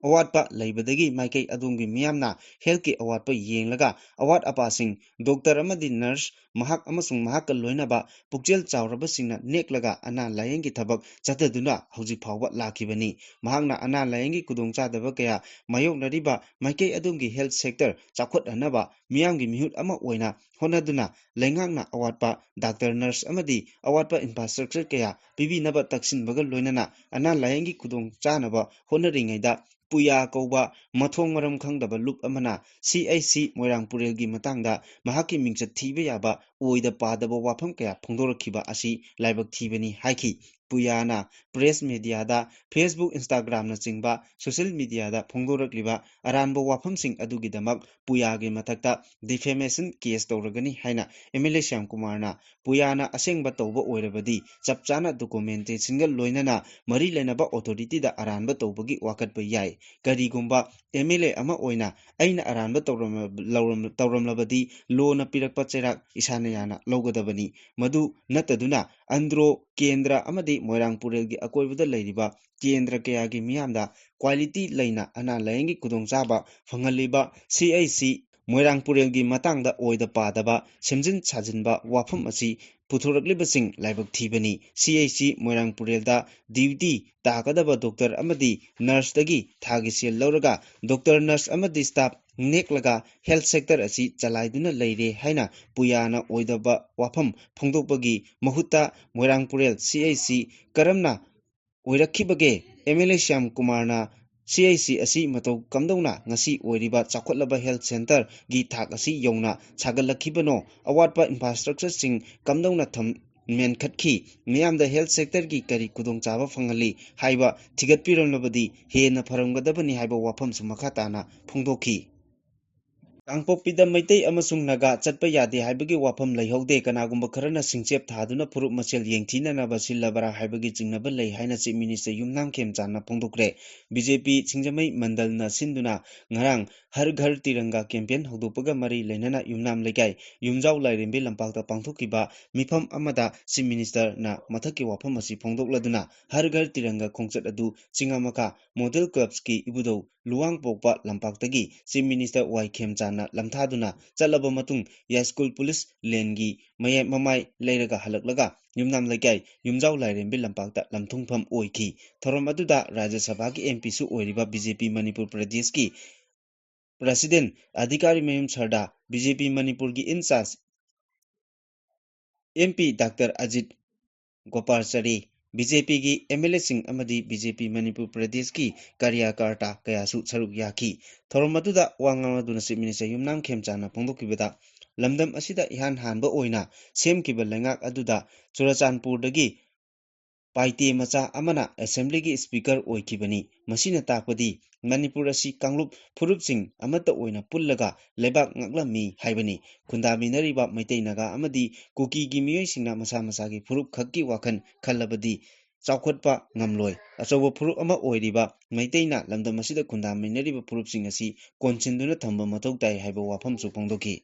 ꯑꯋꯥꯠꯄ ꯂꯩꯕꯗꯒꯤ ꯃꯥꯏꯀꯩ ꯑꯗꯣꯝꯒꯤ ꯃꯤꯌꯥꯝꯅ health ꯀꯤ ꯑꯋꯥꯠꯄ ꯌꯦꯡꯂꯒ ꯑꯋꯥꯠ ꯑꯄꯥꯁꯤꯡ doctor ꯑꯃꯗꯤ nurse, ꯃꯍꯥꯛ ꯑꯃꯁꯨꯡ ꯃꯍꯥꯛꯀ ꯂꯣꯏꯅꯕ ꯄꯨꯛꯆꯦꯜ ꯆꯥꯎꯔꯕꯁꯤꯡꯅ ꯅꯦꯛꯂꯒ ꯑꯅꯥ ꯂꯥꯌꯦꯡꯒꯤ ꯊꯕꯛ ꯆꯠꯊꯗꯨꯅ ꯍꯧꯖꯤꯛ ꯐꯥꯎꯕ ꯂꯥꯛꯈꯤꯕꯅꯤ꯫ ꯃꯍꯥꯛꯅ ꯑꯅꯥ ꯂꯥꯌꯦꯡꯒꯤ ꯈꯨꯗꯣꯡꯆꯥꯗꯕ ꯀꯌꯥ ꯃꯥꯌꯣꯛꯅꯔꯤꯕ ꯃꯥꯏꯀꯩ ꯑꯗꯣꯝꯒꯤ health sector ꯆꯥꯎꯈꯠꯍꯟꯅꯕ ꯃꯤꯌꯥꯝꯒꯤ ꯃꯤꯍꯨꯠ ꯑꯃ ꯑꯣꯏꯅ ꯍꯣꯠꯅꯗꯨꯅ ꯂꯩꯉꯥꯛꯅ ꯑꯋꯥꯠꯄ doctor, nurse ꯑꯃꯗꯤ ꯑꯋꯥꯠꯄ infrastructure ꯀꯌꯥ ꯄꯤꯕꯤꯅꯕ ꯇꯛꯁꯤꯟꯕꯒ ꯂꯣꯏꯅꯅ ꯑꯅꯥ ꯂꯥꯌꯦꯡꯒꯤ ꯈꯨꯗꯣꯡ ꯆꯥꯅꯕ ꯍꯣꯠꯅꯔꯤꯉꯩꯗ ꯄꯨꯌꯥ ꯀꯧꯕ ꯃꯊꯣꯡ ꯃꯔꯝ ꯈꯪꯗꯕ ꯂꯨꯞ ꯑꯃꯅ C H C ꯃꯣꯏꯔꯥꯡ ꯄꯨꯔꯦꯜꯒꯤ ꯃꯇꯥꯡꯗ ꯃꯍꯥꯛꯀꯤ ꯃꯤꯡꯆꯠ ꯊꯤꯕ ꯌꯥꯕ ꯑꯣꯏꯗ ꯄꯥꯗꯕ ꯋꯥꯐꯝ ꯀꯌꯥ ꯐꯣꯡꯗꯣꯔꯛꯈꯤꯕ ꯑꯁꯤ ꯂꯥꯏꯕꯛ ꯊꯤꯕꯅꯤ ꯍꯥꯏꯈꯤ꯫ ꯄꯨꯌꯥꯅ press media ꯗ, Facebook, Instagram ꯅꯆꯤꯡꯕ social media ꯗ ꯐꯣꯡꯗꯣꯔꯛꯂꯤꯕ ꯑꯔꯥꯟꯕ ꯋꯥꯐꯝꯁꯤꯡ ꯑꯗꯨꯒꯤꯗꯃꯛ ꯄꯨꯌꯥꯒꯤ ꯃꯊꯛꯇ defamation case ꯇꯧꯔꯒꯅꯤ ꯍꯥꯏꯅ M L A ꯁ꯭ꯌꯥꯝꯀꯨꯃꯥꯔꯅ ꯄꯨꯌꯥꯅ ꯑꯁꯦꯡꯕ ꯇꯧꯕ ꯑꯣꯏꯔꯕꯗꯤ ꯆꯞ ꯆꯥꯅ documentation ꯒ ꯂꯣꯏꯅꯅ ꯃꯔꯤ ꯂꯩꯅꯕ authority ꯗ ꯑꯔꯥꯟꯕ ꯇꯧꯕꯒꯤ ꯋꯥꯀꯠꯄ ꯌꯥꯏ꯫ ꯀꯔꯤꯒꯨꯝꯕ M L A ꯑꯃ ꯑꯣꯏꯅ ꯑꯩꯅ ꯑꯔꯥꯟꯕ ꯇꯧꯔꯝꯂꯕ-, ꯂꯧꯔꯝ-, ꯇꯧꯔꯝꯂꯕꯗꯤ law ꯅ ꯄꯤꯔꯛꯄ ꯆꯩꯔꯥꯛ ꯏꯁꯥꯅ ꯌꯥꯅ ꯂꯧꯒꯗꯕꯅꯤ꯫ ꯃꯗꯨ ꯅꯠꯇꯗꯨꯅ ꯑꯟꯗ꯭ꯔꯣ ꯀꯦꯟꯗ꯭ꯔ ꯑꯃꯗꯤ ꯃꯣꯏꯔꯥꯡ ꯄꯨꯔꯦꯜꯒꯤ ꯑꯀꯣꯏꯕꯗ ꯂꯩꯔꯤꯕ ꯀꯦꯟꯗ꯭ꯔ ꯀꯌꯥꯒꯤ ꯃꯤꯌꯥꯝꯗ quality ꯂꯩꯅ ꯑꯅꯥ ꯂꯥꯌꯦꯡꯒꯤ ꯈꯨꯗꯣꯡꯆꯥꯕ ꯐꯪꯍꯜꯂꯤꯕ C H C ꯃꯣꯏꯔꯥꯡ ꯄꯨꯔꯦꯜꯒꯤ ꯃꯇꯥꯡꯗ ꯑꯣꯏꯗ ꯄꯥꯗꯕ ꯁꯦꯝꯖꯤꯟ ꯁꯥꯖꯤꯟꯕ ꯋꯥꯐꯝ ꯑꯁꯤ ꯄꯨꯊꯣꯔꯛꯂꯤꯕꯁꯤꯡ ꯂꯥꯏꯕꯛ ꯊꯤꯕꯅꯤ꯫ ꯁꯤ ꯑꯩꯆ ꯁꯤ ꯃꯣꯏꯔꯥꯡ ꯄꯨꯔꯦꯜꯗ ꯗ꯭ꯌꯨꯇꯤ ꯇꯥꯒꯗꯕ ꯗꯣꯛꯇꯔ ꯑꯃꯗꯤ ꯅꯔꯁꯇꯒꯤ ꯊꯥꯒꯤ ꯁꯦꯜ ꯂꯧꯔꯒ ꯗꯣꯛꯇꯔ, ꯅꯔꯁ ꯑꯃꯗꯤ ꯁ꯭ꯇꯥꯐ ꯅꯦꯛꯂꯒ ꯍꯦꯜꯊ ꯁꯦꯛꯇꯔ ꯑꯁꯤ ꯆꯂꯥꯏꯗꯨꯅ ꯂꯩꯔꯦ ꯍꯥꯏꯅ ꯄꯨꯌꯥꯅ ꯑꯣꯏꯗꯕ ꯋꯥꯐꯝ ꯐꯣꯡꯗꯣꯛꯄꯒꯤ ꯃꯍꯨꯠꯇ ꯃꯣꯏꯔꯥꯡ ꯄꯨꯔꯦꯜ ꯁꯤ ꯑꯩꯆ ꯁꯤ ꯀꯔꯝꯅ ꯑꯣꯏꯔꯛꯈꯤꯕꯒꯦ? ꯑꯦꯝ ꯑꯦꯜ ꯑꯦ ꯁ꯭ꯌꯥꯝ ꯀꯨꯃꯥꯔꯅ ꯁꯤ ꯑꯩꯆ ꯁꯤ ꯑꯁꯤ ꯃꯇꯧ ꯀꯝꯗꯧꯅ ꯉꯁꯤ ꯑꯣꯏꯔꯤꯕ ꯆꯥꯎꯈꯠꯂꯕ ꯍꯦꯜꯊ ꯁꯦꯟꯇꯔꯒꯤ ꯊꯥꯛ ꯑꯁꯤ ꯌꯧꯅ ꯁꯥꯒꯠꯂꯛꯈꯤꯕꯅꯣ? ꯑꯋꯥꯠꯄ ꯏꯟꯐ꯭ꯔꯥꯁ꯭ꯇ꯭ꯔꯛꯆꯔꯁꯤꯡ ꯀꯝꯗꯧꯅ ꯊꯝ-, ꯃꯦꯟꯈꯠꯈꯤ? ꯃꯤꯌꯥꯝꯗ ꯍꯦꯜꯊ ꯁꯦꯛꯇꯔꯒꯤ ꯀꯔꯤ ꯈꯨꯗꯣꯡꯆꯥꯕ ꯐꯪꯍꯜꯂꯤ ꯍꯥꯏꯕ ꯊꯤꯒꯠꯄꯤꯔꯝꯂꯕꯗꯤ ꯍꯦꯟꯅ ꯐꯔꯝꯒꯗꯕꯅꯤ ꯍꯥꯏꯕ ꯋꯥꯐꯝꯁꯨ ꯃꯈꯥ ꯇꯥꯅ ꯐꯣꯡꯗꯣꯛꯈꯤ꯫ ꯀꯥꯡꯄꯣꯛꯄꯤꯗ ꯃꯩꯇꯩ ꯑꯃꯁꯨꯡ ꯅꯥꯒꯥ ꯆꯠꯄ ꯌꯥꯗꯦ ꯍꯥꯏꯕꯒꯤ ꯋꯥꯐꯝ ꯂꯩꯍꯧꯗꯦ꯫ ꯀꯅꯥꯒꯨꯝꯕ ꯈꯔꯅ ꯁꯤꯡꯆꯦꯞ ꯊꯥꯗꯨꯅ ꯐꯨꯔꯨꯞ ꯃꯁꯦꯜ ꯌꯦꯡꯊꯤꯅꯅꯕ ꯁꯤꯜꯂꯕꯔꯥ ꯍꯥꯏꯕꯒꯤ ꯆꯤꯡꯅꯕ ꯂꯩ ꯍꯥꯏꯅ ꯆꯤꯐ ꯃꯤꯅꯤꯁꯇꯔ ꯌꯨꯝꯅꯥꯝ ꯈꯦꯝꯆꯥꯟꯅ ꯐꯣꯡꯗꯣꯛꯈ꯭ꯔꯦ꯫ ꯕꯤ ꯖꯦ ꯄꯤ ꯁꯤꯡꯖꯃꯩ ꯃꯟꯗꯜꯅ ꯁꯤꯟꯗꯨꯅ ꯉꯔꯥꯡ ꯍꯔ ꯘꯔ ꯇꯤꯔꯪꯒꯥ ꯀꯦꯝꯄꯦꯟ ꯍꯧꯗꯣꯛꯄꯒ ꯃꯔꯤ ꯂꯩꯅꯅ ꯌꯨꯝꯅꯥꯝ ꯂꯩꯀꯥꯏ ꯌꯨꯝꯖꯥꯎ ꯂꯥꯏꯔꯦꯝꯕꯤ ꯂꯝꯄꯥꯛꯇ ꯄꯥꯡꯊꯣꯛꯈꯤꯕ ꯃꯤꯐꯝ ꯑꯃꯗ ꯆꯤꯐ ꯃꯤꯅꯤꯁꯇꯔꯅ ꯃꯊꯛꯀꯤ ꯋꯥꯐꯝ ꯑꯁꯤ ꯐꯣꯡꯗꯣꯛꯂꯗꯨꯅ ꯍꯔ ꯘꯔ ꯇꯤꯔꯪꯒꯥ ꯈꯣꯡꯆꯠ ꯑꯗꯨ ꯆꯤꯡꯉꯥꯃꯈꯥ ꯃꯣꯗꯦꯜ ꯀ꯭ꯂꯕꯁꯀꯤ ꯏꯕꯨꯙꯧ ꯂꯨꯋꯥꯡꯄꯣꯛꯄ ꯂꯝꯄꯥꯛꯇꯒꯤ ꯆꯤꯐ ꯃꯤꯅꯤꯁꯇꯔ ꯋꯥꯏ ꯈꯦꯝꯆꯥꯟꯅ ꯂꯝꯊꯥꯗꯨꯅ ꯆꯠꯂꯕ ꯃꯇꯨꯡ ꯌꯥꯏꯁ꯭ꯀꯨꯜ ꯄꯨꯂꯤꯁ ꯂꯦꯟꯒꯤ ꯃꯌꯥꯏ ꯃꯃꯥꯏ ꯂꯩꯔꯒ ꯍꯜꯂꯛꯂꯒ ꯌꯨꯝꯅꯥꯝ ꯂꯩꯀꯥꯏ ꯌꯨꯝꯖꯥꯎ ꯂꯥꯏꯔꯦꯝꯕꯤ ꯂꯝꯄꯥꯛꯇ ꯂꯝꯊꯨꯡꯐꯝ ꯑꯣꯏꯈꯤ꯫ ꯊꯧꯔꯝ ꯑꯗꯨꯗ ꯔꯥꯖ꯭ꯌ ꯁꯚꯥꯒꯤ ꯑꯦꯝ ꯄꯤꯁꯨ ꯑꯣꯏꯔꯤꯕ ꯕꯤ ꯖꯦ ꯄꯤ ꯃꯅꯤꯄꯨꯔ ꯄ꯭ꯔꯗꯦꯁꯀꯤ ꯄ꯭ꯔꯁꯤꯗꯦꯟ ꯑꯙꯤꯀꯥꯔꯤ ꯃꯌꯨꯝ ꯁꯔꯗꯥ, ꯕꯤ ꯖꯦ ꯄꯤ ꯃꯅꯤꯄꯨꯔꯒꯤ in charge M P doctor Ajit Gopalchari, B J ꯄꯤꯒꯤ ꯑꯦꯝ ꯑꯦꯜ ꯑꯦꯁꯤꯡ ꯑꯃꯗꯤ ꯕꯤ ꯖꯦ ꯄꯤ ꯃꯅꯤꯄꯨꯔ ꯄ꯭ꯔꯗꯦꯁꯀꯤ ꯀꯥꯔ꯭ꯌꯀꯔꯇꯥ ꯀꯌꯥꯁꯨ ꯁꯔꯨꯛ ꯌꯥꯈꯤ꯫ ꯊꯧꯔꯝ ꯑꯗꯨꯗ ꯋꯥ ꯉꯥꯡꯂꯗꯨꯅ ꯆꯤꯐ ꯃꯤꯅꯤꯁꯇꯔ ꯌꯨꯝꯅꯥꯝ ꯈꯦꯝꯆꯥꯟꯅ ꯐꯣꯡꯗꯣꯛꯈꯤꯕꯗ, ꯂꯝꯗꯝ ꯑꯁꯤꯗ ꯏꯍꯥꯟ ꯍꯥꯟꯕ ꯑꯣꯏꯅ ꯁꯦꯝꯈꯤꯕ ꯂꯩꯉꯥꯛ ꯑꯗꯨꯗ ꯆꯨꯔꯆꯥꯟꯄꯨꯔꯗꯒꯤ ꯄꯥꯏꯇꯦ ꯃꯆꯥ ꯑꯃꯅ ꯑꯦꯁꯦꯝꯕ꯭ꯂꯤꯒꯤ ꯁ꯭ꯄꯤꯀꯔ ꯑꯣꯏꯈꯤꯕꯅꯤ꯫ ꯃꯁꯤꯅ ꯇꯥꯛꯄꯗꯤ ꯃꯅꯤꯄꯨꯔ ꯑꯁꯤ ꯀꯥꯡꯂꯨꯞ ꯐꯨꯔꯨꯞꯁꯤꯡ ꯑꯃꯠꯇ ꯑꯣꯏꯅ ꯄꯨꯜꯂꯒ ꯂꯩꯕꯥꯛ ꯉꯥꯛꯂꯝꯃꯤ ꯍꯥꯏꯕꯅꯤ꯫ ꯈꯨꯟꯗꯥꯃꯤꯟꯅꯔꯤꯕ ꯃꯩꯇꯩ, ꯅꯥꯒꯥ ꯑꯃꯗꯤ ꯀꯨꯀꯤꯒꯤ ꯃꯤꯑꯣꯏꯁꯤꯡꯅ ꯃꯁꯥ ꯃꯁꯥꯒꯤ ꯐꯨꯔꯨꯞ ꯈꯛꯀꯤ ꯋꯥꯈꯜ ꯈꯜꯂꯕꯗꯤ ꯆꯥꯎꯈꯠꯄ ꯉꯝꯂꯣꯏ꯫ ꯑꯆꯧꯕ ꯐꯨꯔꯨꯞ ꯑꯃ ꯑꯣꯏꯔꯤꯕ ꯃꯩꯇꯩꯅ ꯂꯝꯗꯝ ꯑꯁꯤꯗ ꯈꯨꯟꯗꯥꯃꯤꯟꯅꯔꯤꯕ ꯐꯨꯔꯨꯞꯁꯤꯡ ꯑꯁꯤ ꯀꯣꯟꯁꯤꯟꯗꯨꯅ ꯊꯝꯕ ꯃꯊꯧ ꯇꯥꯏ ꯍꯥꯏꯕ ꯋꯥꯐꯝꯁꯨ ꯐꯣꯡꯗꯣꯛꯈꯤ꯫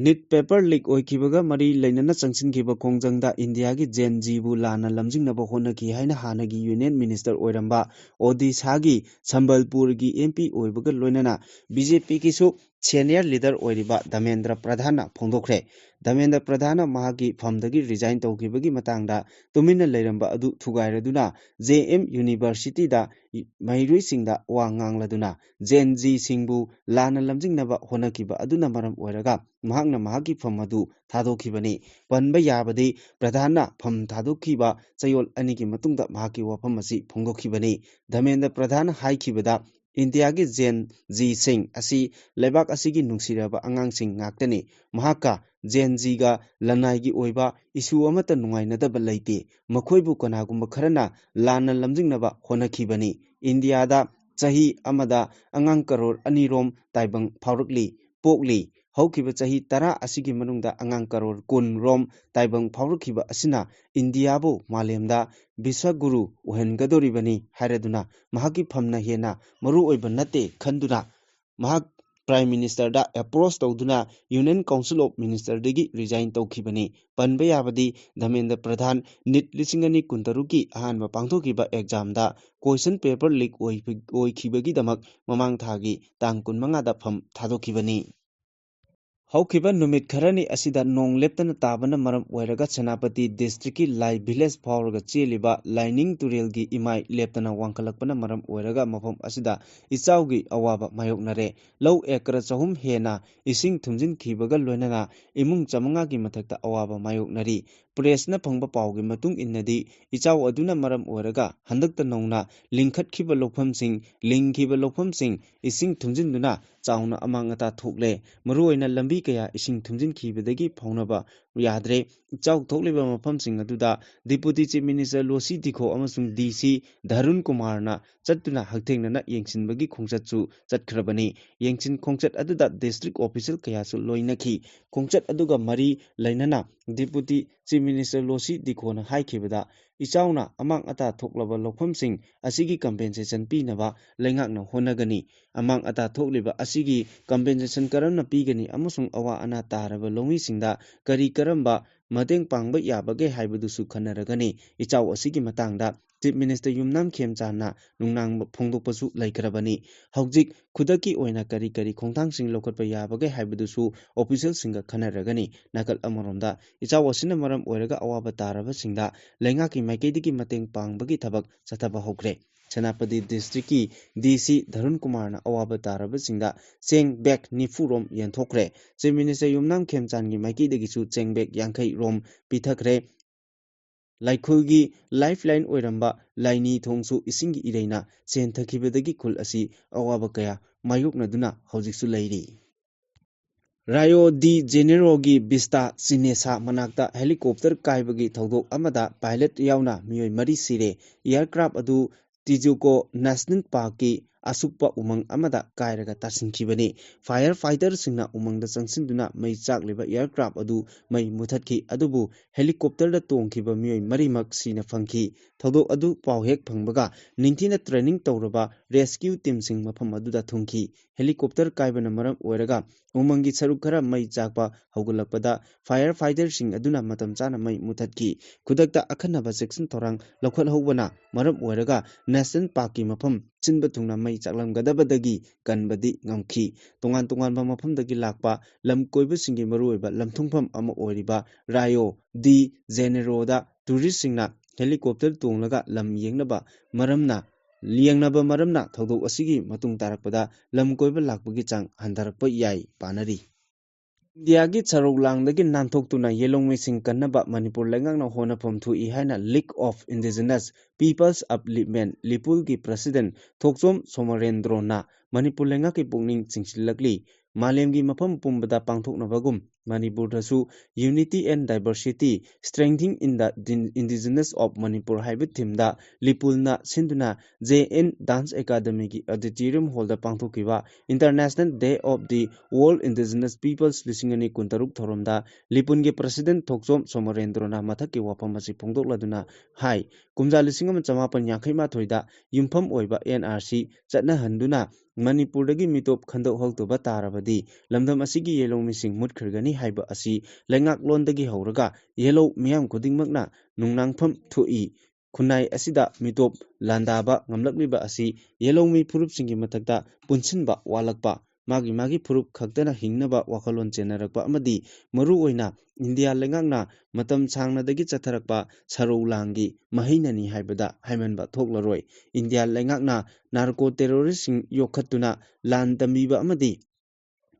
ꯅꯤꯠ ꯄꯦꯄꯔ ꯂꯤꯛ ꯑꯣꯏꯈꯤꯕꯒ ꯃꯔꯤ ꯂꯩꯅꯅ ꯆꯪꯁꯤꯟꯈꯤꯕ ꯈꯣꯡꯖꯪꯗ ꯏꯟꯗꯤꯌꯥꯒꯤ ꯖꯦꯟ ꯖꯤꯕꯨ ꯂꯥꯟꯅ ꯂꯝꯖꯤꯡꯅꯕ ꯍꯣꯠꯅꯈꯤ ꯍꯥꯏꯅ ꯍꯥꯟꯅꯒꯤ ꯌꯨꯅꯤꯌꯟ ꯃꯤꯅꯤꯁꯇꯔ ꯑꯣꯏꯔꯝꯕ ꯑꯣꯗꯤꯁꯥꯒꯤ ꯁꯝꯕꯜꯄꯨꯔꯒꯤ ꯑꯦꯝ ꯄꯤ ꯑꯣꯏꯕꯒ ꯂꯣꯏꯅꯅ ꯕꯤ ꯖꯦ ꯄꯤꯒꯤꯁꯨ ꯁꯦꯅꯤꯌꯔ ꯂꯤꯗꯔ ꯑꯣꯏꯔꯤꯕ ꯙꯃꯦꯟꯗ꯭ꯔ ꯄ꯭ꯔꯙꯥꯟꯅ ꯐꯣꯡꯗꯣꯛꯈ꯭ꯔꯦ꯫ ꯙꯃꯦꯟꯗ꯭ꯔ ꯄ꯭ꯔꯙꯥꯟꯅ ꯃꯍꯥꯛꯀꯤ ꯐꯝꯗꯒꯤ ꯔꯤꯖꯥꯏꯟ ꯇꯧꯈꯤꯕꯒꯤ ꯃꯇꯥꯡꯗ ꯇꯨꯃꯤꯟꯅ ꯂꯩꯔꯝꯕ ꯑꯗꯨ ꯊꯨꯒꯥꯏꯔꯗꯨꯅ ꯖꯦ ꯑꯦꯝ ꯌꯨꯅꯤꯚꯔꯁꯤꯇꯤꯗ ꯃꯍꯩꯔꯣꯏꯁꯤꯡꯗ ꯋꯥ ꯉꯥꯡꯂꯗꯨꯅ ꯖꯦꯟ ꯖꯤꯁꯤꯡꯕꯨ ꯂꯥꯟꯅ ꯂꯝꯖꯤꯡꯅꯕ ꯍꯣꯠꯅꯈꯤꯕ ꯑꯗꯨꯅ ꯃꯔꯝ ꯑꯣꯏꯔꯒ ꯃꯍꯥꯛꯅ ꯃꯍꯥꯛꯀꯤ ꯐꯝ ꯑꯗꯨ ꯊꯥꯗꯣꯛꯈꯤꯕꯅꯤ꯫ ꯄꯟꯕ ꯌꯥꯕꯗꯤ, ꯄ꯭ꯔꯙꯥꯟꯅ ꯐꯝ ꯊꯥꯗꯣꯛꯈꯤꯕ ꯆꯌꯣꯜ ꯑꯅꯤꯒꯤ ꯃꯇꯨꯡꯗ ꯃꯍꯥꯛꯀꯤ ꯋꯥꯐꯝ ꯑꯁꯤ ꯐꯣꯡꯗꯣꯛꯈꯤꯕꯅꯤ꯫ ꯙꯃꯦꯟꯗ꯭ꯔ ꯄ꯭ꯔꯙꯥꯟꯅ ꯍꯥꯏꯈꯤꯕꯗ, ꯏꯟꯗꯤꯌꯥꯒꯤ ꯖꯦꯟ ꯖꯤꯁꯤꯡ ꯑꯁꯤ ꯂꯩꯕꯥꯛ ꯑꯁꯤꯒꯤ ꯅꯨꯡꯁꯤꯔꯕ ꯑꯉꯥꯡꯁꯤꯡ ꯉꯥꯛꯇꯅꯤ꯫ ꯃꯍꯥꯛꯀ ꯖꯦꯟ ꯖꯤꯒ ꯂꯅꯥꯏꯒꯤ ꯑꯣꯏꯕ ꯏꯁꯨ ꯑꯃꯠꯇ ꯅꯨꯡꯉꯥꯏꯅꯗꯕ ꯂꯩꯇꯦ꯫ ꯃꯈꯣꯏꯕꯨ ꯀꯅꯥꯒꯨꯝꯕ ꯈꯔꯅ ꯂꯥꯟꯅ ꯂꯝꯖꯤꯡꯅꯕ ꯍꯣꯠꯅꯈꯤꯕꯅꯤ꯫ ꯏꯟꯗꯤꯌꯥꯗ ꯆꯍꯤ ꯑꯃꯗ ꯑꯉꯥꯡ ꯀꯔꯣꯔ ꯑꯅꯤ ꯔꯣꯝ ꯇꯥꯏꯕꯪ ꯐꯥꯎꯔꯛꯂꯤ, ꯄꯣꯛꯂꯤ꯫ ꯍꯧꯈꯤꯕ ꯆꯍꯤ ꯇꯔꯥ ꯑꯁꯤꯒꯤ ꯃꯅꯨꯡꯗ ꯑꯉꯥꯡ ꯀꯔꯣꯔ ꯀꯨꯟ ꯔꯣꯝ ꯇꯥꯏꯕꯪ ꯐꯥꯎꯔꯛꯈꯤꯕ ꯑꯁꯤꯅ ꯏꯟꯗꯤꯌꯥꯕꯨ ꯃꯥꯂꯦꯝꯗ ꯕꯤꯁ꯭ꯋꯒꯨꯔꯨ ꯑꯣꯏꯍꯟꯒꯗꯧꯔꯤꯕꯅꯤ ꯍꯥꯏꯔꯗꯨꯅ ꯃꯍꯥꯛꯀꯤ ꯐꯝꯅ ꯍꯦꯟꯅ ꯃꯔꯨ ꯑꯣꯏꯕ ꯅꯠꯇꯦ ꯈꯟꯗꯨꯅ ꯃꯍꯥꯛ ꯄ꯭ꯔꯥꯏꯝ ꯃꯤꯅꯤꯁꯇꯔꯗ ꯑꯦꯄ꯭ꯔꯣꯁ ꯇꯧꯗꯨꯅ ꯌꯨꯅꯤꯌꯟ ꯀꯥꯎꯟꯁꯤꯜ ꯑꯣꯐ ꯃꯤꯅꯤꯁꯇꯔꯗꯒꯤ ꯔꯤꯖꯥꯏꯟ ꯇꯧꯈꯤꯕꯅꯤ꯫ ꯄꯟꯕ ꯌꯥꯕꯗꯤ, ꯙꯃꯦꯟꯗ꯭ꯔ ꯄ꯭ꯔꯙꯥꯟ ꯅꯤꯠ ꯂꯤꯁꯤꯡ ꯑꯅꯤ ꯀꯨꯟꯇꯔꯨꯛꯀꯤ ꯑꯍꯥꯟꯕ ꯄꯥꯡꯊꯣꯛꯈꯤꯕ ꯑꯦꯛꯖꯥꯝꯗ ꯀꯣꯏꯁꯟ ꯄꯦꯄꯔ ꯂꯤꯛ ꯑꯣꯏꯈꯤꯕꯒꯤꯗꯃꯛ ꯃꯃꯥꯡ ꯊꯥꯒꯤ ꯇꯥꯡ ꯀꯨꯟꯃꯉꯥꯗ ꯐꯝ ꯊꯥꯗꯣꯛꯈꯤꯕꯅꯤ꯫ ꯍꯧꯈꯤꯕ ꯅꯨꯃꯤꯠ ꯈꯔꯅꯤ ꯑꯁꯤꯗ ꯅꯣꯡ ꯂꯦꯞꯇꯅ ꯇꯥꯕꯅ ꯃꯔꯝ ꯑꯣꯏꯔꯒ ꯁꯦꯅꯥꯄꯇꯤ ꯗꯤꯁꯇ꯭ꯔꯤꯛꯀꯤ ꯂꯥꯏ ꯚꯤꯂꯦꯖ ꯐꯥꯎꯔꯒ ꯆꯦꯜꯂꯤꯕ ꯂꯥꯏꯅꯤꯡ ꯇꯨꯔꯦꯜꯒꯤ ꯏꯃꯥꯏ ꯂꯦꯞꯇꯅ ꯋꯥꯡꯈꯠꯂꯛꯄꯅ ꯃꯔꯝ ꯑꯣꯏꯔꯒ ꯃꯐꯝ ꯑꯁꯤꯗ ꯏꯆꯥꯎꯒꯤ ꯑꯋꯥꯕ ꯃꯥꯌꯣꯛꯅꯔꯦ꯫ ꯂꯧ ꯑꯦꯀꯔ ꯆꯍꯨꯝ ꯍꯦꯟꯅ ꯏꯁꯤꯡ ꯊꯨꯝꯖꯤꯟꯈꯤꯕꯒ ꯂꯣꯏꯅꯅ ꯏꯃꯨꯡ ꯆꯥꯃꯉꯥꯒꯤ ꯃꯊꯛꯇ ꯑꯋꯥꯕ ꯃꯥꯌꯣꯛꯅꯔꯤ꯫ ꯄ꯭ꯔꯦꯁꯅ ꯐꯪꯕ ꯄꯥꯎꯒꯤ ꯃꯇꯨꯡ ꯏꯟꯅꯗꯤ, ꯏꯆꯥꯎ ꯑꯗꯨꯅ ꯃꯔꯝ ꯑꯣꯏꯔꯒ ꯍꯟꯗꯛꯇ ꯅꯧꯅ ꯂꯤꯡꯈꯠꯈꯤꯕ ꯂꯧꯐꯝꯁꯤꯡ, ꯂꯤꯡꯈꯤꯕ ꯂꯧꯐꯝꯁꯤꯡ ꯏꯁꯤꯡ ꯊꯨꯝꯖꯤꯟꯗꯨꯅ ꯆꯥꯎꯅ ꯑꯃꯥꯡ ꯑꯇꯥ ꯊꯣꯛꯂꯦ꯫ ꯃꯔꯨꯑꯣꯏꯅ ꯂꯝꯕꯤ ꯀꯌꯥ ꯏꯁꯤꯡ ꯊꯨꯝꯖꯤꯟꯈꯤꯕꯗꯒꯤ ꯐꯥꯎꯅꯕ ꯌꯥꯗ꯭ꯔꯦ꯫ ꯏꯆꯥꯎ ꯊꯣꯛꯂꯤꯕ ꯃꯐꯝꯁꯤꯡ ꯑꯗꯨꯗ ꯗꯤꯄꯨꯇꯤ ꯆꯤꯐ ꯃꯤꯅꯤꯁꯇꯔ ꯂꯣꯁꯤ ꯗꯤꯈꯣ ꯑꯃꯁꯨꯡ ꯗꯤ ꯁꯤ ꯙꯔꯨꯟ ꯀꯨꯃꯥꯔꯅ ꯆꯠꯇꯨꯅ ꯍꯛꯊꯦꯡꯅꯅ ꯌꯦꯡꯁꯤꯟꯕꯒꯤ ꯈꯣꯡꯆꯠꯁꯨ ꯆꯠꯈ꯭ꯔꯕꯅꯤ꯫ ꯌꯦꯡꯁꯤꯟ ꯈꯣꯡꯆꯠ ꯑꯗꯨꯗ ꯗꯤꯁꯇ꯭ꯔꯤꯛ ꯑꯣꯐꯤꯁꯤꯌꯦꯜ ꯀꯌꯥꯁꯨ ꯂꯣꯏꯅꯈꯤ꯫ ꯈꯣꯡꯆꯠ ꯑꯗꯨꯒ ꯃꯔꯤ ꯂꯩꯅꯅ ꯗꯤꯄꯨꯇꯤ ꯆꯤꯐ ꯃꯤꯅꯤꯁꯇꯔ ꯂꯣꯁꯤ ꯗꯤꯈꯣꯅ ꯍꯥꯏꯈꯤꯕꯗ, ꯏꯆꯥꯎꯅ ꯑꯃꯥꯡ ꯑꯇꯥ ꯊꯣꯛꯂꯕ ꯂꯧꯐꯝꯁꯤꯡ ꯑꯁꯤꯒꯤ ꯀꯝꯄꯦꯟꯁꯦꯁꯟ ꯄꯤꯅꯕ ꯂꯩꯉꯥꯛꯅ ꯍꯣꯠꯅꯒꯅꯤ꯫ ꯑꯃꯥꯡ ꯑꯇꯥ ꯊꯣꯛꯂꯤꯕ ꯑꯁꯤꯒꯤ ꯀꯝꯄꯦꯟꯁꯦꯁꯟ ꯀꯔꯝꯅ ꯄꯤꯒꯅꯤ ꯑꯃꯁꯨꯡ ꯑꯋꯥ ꯑꯅꯥ ꯇꯥꯔꯕ ꯂꯧꯃꯤꯁꯤꯡꯗ ꯀꯔꯤ ꯀꯔꯝꯕ ꯃꯇꯦꯡ ꯄꯥꯡꯕ ꯌꯥꯕꯒꯦ ꯍꯥꯏꯕꯗꯨꯁꯨ ꯈꯟꯅꯔꯒꯅꯤ꯫ ꯏꯆꯥꯎ ꯑꯁꯤꯒꯤ ꯃꯇꯥꯡꯗ Chief Minister ꯌꯨꯝꯅꯥꯝ ꯈꯦꯝꯆꯥꯟꯅ ꯅꯨꯡꯅꯥꯡꯕ ꯐꯣꯡꯗꯣꯛꯄꯁꯨ ꯂꯩꯈ꯭ꯔꯕꯅꯤ꯫ ꯍꯧꯖꯤꯛ ꯈꯨꯗꯛꯀꯤ ꯑꯣꯏꯅ ꯀꯔꯤ ꯀꯔꯤ ꯈꯣꯡꯊꯥꯡꯁꯤꯡ ꯂꯧꯈꯠꯄ ꯌꯥꯕꯒꯦ ꯍꯥꯏꯕꯗꯨꯁꯨ officialꯁꯤꯡꯒ ꯈꯟꯅꯔꯒꯅꯤ꯫ ꯅꯥꯀꯜ ꯑꯃꯔꯣꯝꯗ, ꯏꯆꯥꯎ ꯑꯁꯤꯅ ꯃꯔꯝ ꯑꯣꯏꯔꯒ ꯑꯋꯥꯕ ꯇꯥꯔꯕꯁꯤꯡꯗ ꯂꯩꯉꯥꯛꯀꯤ ꯃꯥꯏꯀꯩꯗꯒꯤ ꯃꯇꯦꯡ ꯄꯥꯡꯕꯒꯤ ꯊꯕꯛ ꯆꯠꯊꯕ ꯍꯧꯈ꯭ꯔꯦ꯫ ꯁꯦꯅꯥꯄꯇꯤ districtꯀꯤ DC ꯙꯔꯨꯟ ꯀꯨꯃꯥꯔꯅ ꯑꯋꯥꯕ ꯇꯥꯔꯕꯁꯤꯡꯗ ꯆꯦꯡ bag ꯅꯤꯐꯨ ꯔꯣꯝ ꯌꯦꯟꯊꯣꯛꯈ꯭ꯔꯦ꯫ Chief Minister ꯌꯨꯝꯅꯥꯝ ꯈꯦꯝꯆꯥꯟꯒꯤ ꯃꯥꯏꯀꯩꯗꯒꯤꯁꯨ ꯆꯦꯡ bag ꯌꯥꯡꯈꯩ ꯔꯣꯝ ꯄꯤꯊꯈ꯭ꯔꯦ꯫ ꯂꯥꯏꯈꯨꯜꯒꯤ lifeline ꯑꯣꯏꯔꯝꯕ ꯂꯥꯏꯅꯤ ꯊꯣꯡꯁꯨ ꯏꯁꯤꯡꯒꯤ ꯏꯔꯩꯅ ꯆꯦꯟꯊꯈꯤꯕꯗꯒꯤ ꯈꯨꯜ ꯑꯁꯤ ꯑꯋꯥꯕ ꯀꯌꯥ ꯃꯥꯌꯣꯛꯅꯗꯨꯅ ꯍꯧꯖꯤꯛꯁꯨ ꯂꯩꯔꯤ꯫ ꯔꯥꯏꯑꯣ ꯗꯤ ꯖꯦꯅꯦꯔꯣꯒꯤ ꯕꯤꯁꯇꯥ ꯆꯤꯅꯦꯁꯥ ꯃꯅꯥꯛꯇ helicopter ꯀꯥꯏꯕꯒꯤ ꯊꯧꯗꯣꯛ ꯑꯃꯗ pilot ꯌꯥꯎꯅ ꯃꯤꯑꯣꯏ ꯃꯔꯤ ꯁꯤꯔꯦ꯫ Aircraft ꯑꯗꯨ ꯇꯤꯖꯨꯀꯣ National Parkꯀꯤ ꯑꯁꯨꯞꯄ ꯎꯃꯪ ꯑꯃꯗ ꯀꯥꯏꯔꯒ ꯇꯥꯁꯤꯟꯈꯤꯕꯅꯤ꯫ Fire fighterꯁꯤꯡꯅ ꯎꯃꯪꯗ ꯆꯪꯁꯤꯟꯗꯨꯅ ꯃꯩ ꯆꯥꯛꯂꯤꯕ aircraft ꯑꯗꯨ ꯃꯩ ꯃꯨꯊꯠꯈꯤ, ꯑꯗꯨꯕꯨ helicopterꯗ ꯇꯣꯡꯈꯤꯕ ꯃꯤꯑꯣꯏ ꯃꯔꯤꯃꯛ ꯁꯤꯅ ꯐꯪꯈꯤ꯫ ꯊꯧꯗꯣꯛ ꯑꯗꯨ ꯄꯥꯎ ꯍꯦꯛ ꯐꯪꯕꯒ ꯅꯤꯡꯊꯤꯅ training ꯇꯧꯔꯕ rescue teamꯁꯤꯡ ꯃꯐꯝ ꯑꯗꯨꯗ ꯊꯨꯡꯈꯤ꯫ Helicopter ꯀꯥꯏꯕꯅ ꯃꯔꯝ ꯑꯣꯏꯔꯒ ꯎꯃꯪꯒꯤ ꯁꯔꯨꯛ ꯈꯔ ꯃꯩ ꯆꯥꯛꯄ ꯍꯧꯒꯠꯂꯛꯄꯗ fire fighterꯁꯤꯡ ꯑꯗꯨꯅ ꯃꯇꯝ ꯆꯥꯅ ꯃꯩ ꯃꯨꯊꯠꯈꯤ꯫ ꯈꯨꯗꯛꯇ ꯑꯈꯟꯅꯕ ꯆꯦꯛꯁꯤꯟ ꯊꯧꯔꯥꯡ ꯂꯧꯈꯠꯍꯧꯕꯅ ꯃꯔꯝ ꯑꯣꯏꯔꯒ National Parkꯀꯤ ꯃꯐꯝ ꯁꯤꯟꯕ ꯊꯨꯡꯅ ꯃꯩ ꯆꯥꯛꯂꯝꯒꯗꯕꯗꯒꯤ ꯀꯟꯕꯗꯤ ꯉꯝꯈꯤ꯫ ꯇꯣꯉꯥꯟ ꯇꯣꯉꯥꯟꯕ ꯃꯐꯝꯗꯒꯤ ꯂꯥꯛꯄ ꯂꯝ ꯀꯣꯏꯕꯁꯤꯡꯒꯤ ꯃꯔꯨꯑꯣꯏꯕ ꯂꯝꯊꯨꯡꯐꯝ ꯑꯃ ꯑꯣꯏꯔꯤꯕ ꯔꯥꯏꯑꯣ ꯗꯤ ꯖꯦꯅꯦꯔꯣꯗ touristꯁꯤꯡꯅ helicopter ꯇꯣꯡꯂꯒ ꯂꯝ ꯌꯦꯡꯅꯕ ꯃꯔꯝꯅ, ꯌꯦꯡꯅꯕ ꯃꯔꯝꯅ ꯊꯧꯗꯣꯛ ꯑꯁꯤꯒꯤ ꯃꯇꯨꯡ ꯇꯥꯔꯛꯄꯗ ꯂꯝ ꯀꯣꯏꯕ ꯂꯥꯛꯄꯒꯤ ꯆꯥꯡ ꯍꯟꯊꯔꯛꯄ ꯌꯥꯏ ꯄꯥꯅꯔꯤ꯫ ꯏꯟꯗꯤꯌꯥꯒꯤ ꯁꯔꯧ ꯂꯥꯡꯗꯒꯤ ꯅꯥꯟꯊꯣꯛꯇꯨꯅ ꯌꯦꯜꯍꯧꯃꯤꯁꯤꯡ ꯀꯟꯅꯕ ꯃꯅꯤꯄꯨꯔ ꯂꯩꯉꯥꯛꯅ ꯍꯣꯠꯅꯐꯝ ꯊꯣꯛꯏ ꯍꯥꯏꯅ League of Indigenous Peoples Upliftment, ꯂꯤꯄꯨꯜꯒꯤ president ꯊꯣꯛꯆꯣꯝ ꯁꯣꯃꯣꯔꯦꯟꯗ꯭ꯔꯣꯅ ꯃꯅꯤꯄꯨꯔ ꯂꯩꯉꯥꯛꯀꯤ ꯄꯨꯛꯅꯤꯡ ꯆꯤꯡꯁꯤꯜꯂꯛꯂꯤ꯫ ꯃꯥꯂꯦꯝꯒꯤ ꯃꯐꯝ ꯄꯨꯝꯕꯗ ꯄꯥꯡꯊꯣꯛꯅꯕꯒꯨꯝ ꯃꯅꯤꯄꯨꯔꯗꯁꯨ Unity and Diversity, Strengthening the Din-, Indigenous of Manipur ꯍꯥꯏꯕ themeꯗ ꯂꯤꯄꯨꯜꯅ ꯁꯤꯟꯗꯨꯅ J N Dance Academyꯒꯤ auditorium hallꯗ ꯄꯥꯡꯊꯣꯛꯈꯤꯕ International Day of the World Indigenous Peoples ꯂꯤꯁꯤꯡ ꯑꯅꯤ ꯀꯨꯟꯇꯔꯨꯛ ꯊꯧꯔꯝꯗ ꯂꯤꯄꯨꯜꯒꯤ president ꯊꯣꯛꯆꯣꯝ ꯁꯣꯃꯣꯔꯦꯟꯗ꯭ꯔꯣꯅ ꯃꯊꯛꯀꯤ ꯋꯥꯐꯝ ꯑꯁꯤ ꯐꯣꯡꯗꯣꯛꯂꯗꯨꯅ ꯍꯥꯏ, ꯀꯨꯝꯖꯥ ꯂꯤꯁꯤꯡ ꯑꯃ ꯆꯃꯥꯄꯟ ꯌꯥꯡꯈꯩ ꯃꯥꯊꯣꯏꯗ ꯌꯨꯝꯐꯝ ꯑꯣꯏꯕ N R C ꯆꯠꯅꯍꯟꯗꯨꯅ ꯃꯅꯤꯄꯨꯔꯗꯒꯤ ꯃꯤꯇꯣꯞ ꯈꯟꯗꯣꯛꯍꯧꯗꯕ ꯇꯥꯔꯕꯗꯤ ꯂꯝꯗꯝ ꯑꯁꯤꯒꯤ ꯌꯦꯜꯍꯧꯃꯤꯁꯤꯡ ꯃꯨꯠꯈ꯭ꯔꯒꯅꯤ ꯍꯥꯏꯕ ꯑꯁꯤ ꯂꯩꯉꯥꯛꯂꯣꯟꯗꯒꯤ ꯍꯧꯔꯒ ꯌꯦꯜꯍꯧ ꯃꯤꯌꯥꯝ ꯈꯨꯗꯤꯡꯃꯛꯅ ꯅꯨꯡꯅꯥꯡꯐꯝ ꯊꯣꯛꯏ꯫ ꯈꯨꯟꯅꯥꯏ ꯑꯁꯤꯗ ꯃꯤꯇꯣꯞ ꯂꯥꯟꯗꯥꯕ ꯉꯝꯂꯛꯂꯤꯕ ꯑꯁꯤ ꯌꯦꯜꯍꯧꯃꯤ ꯐꯨꯔꯨꯞꯁꯤꯡꯒꯤ ꯃꯊꯛꯇ ꯄꯨꯟꯁꯤꯟꯕ ꯋꯥꯠꯂꯛꯄ, ꯃꯥꯒꯤ ꯃꯥꯒꯤ ꯐꯨꯔꯨꯞ ꯈꯛꯇꯅ ꯍꯤꯡꯅꯕ ꯋꯥꯈꯜꯂꯣꯟ ꯆꯦꯟꯅꯔꯛꯄ ꯑꯃꯗꯤ ꯃꯔꯨꯑꯣꯏꯅ ꯏꯟꯗꯤꯌꯥ ꯂꯩꯉꯥꯛꯅ ꯃꯇꯝ ꯁꯥꯡꯅꯗꯒꯤ ꯆꯠꯊꯔꯛꯄ ꯁꯔꯧ ꯂꯥꯡꯒꯤ ꯃꯍꯩꯅꯅꯤ ꯍꯥꯏꯕꯗ ꯍꯥꯏꯃꯟꯕ ꯊꯣꯛꯂꯔꯣꯏ꯫ ꯏꯟꯗꯤꯌꯥ ꯂꯩꯉꯥꯛꯅ ꯅꯥꯔꯀꯣ ꯇꯦꯔꯣꯔꯤꯁꯁꯤꯡ ꯌꯣꯛꯈꯠꯇꯨꯅ ꯂꯥꯟ ꯇꯝꯕꯤꯕ ꯑꯃꯗꯤ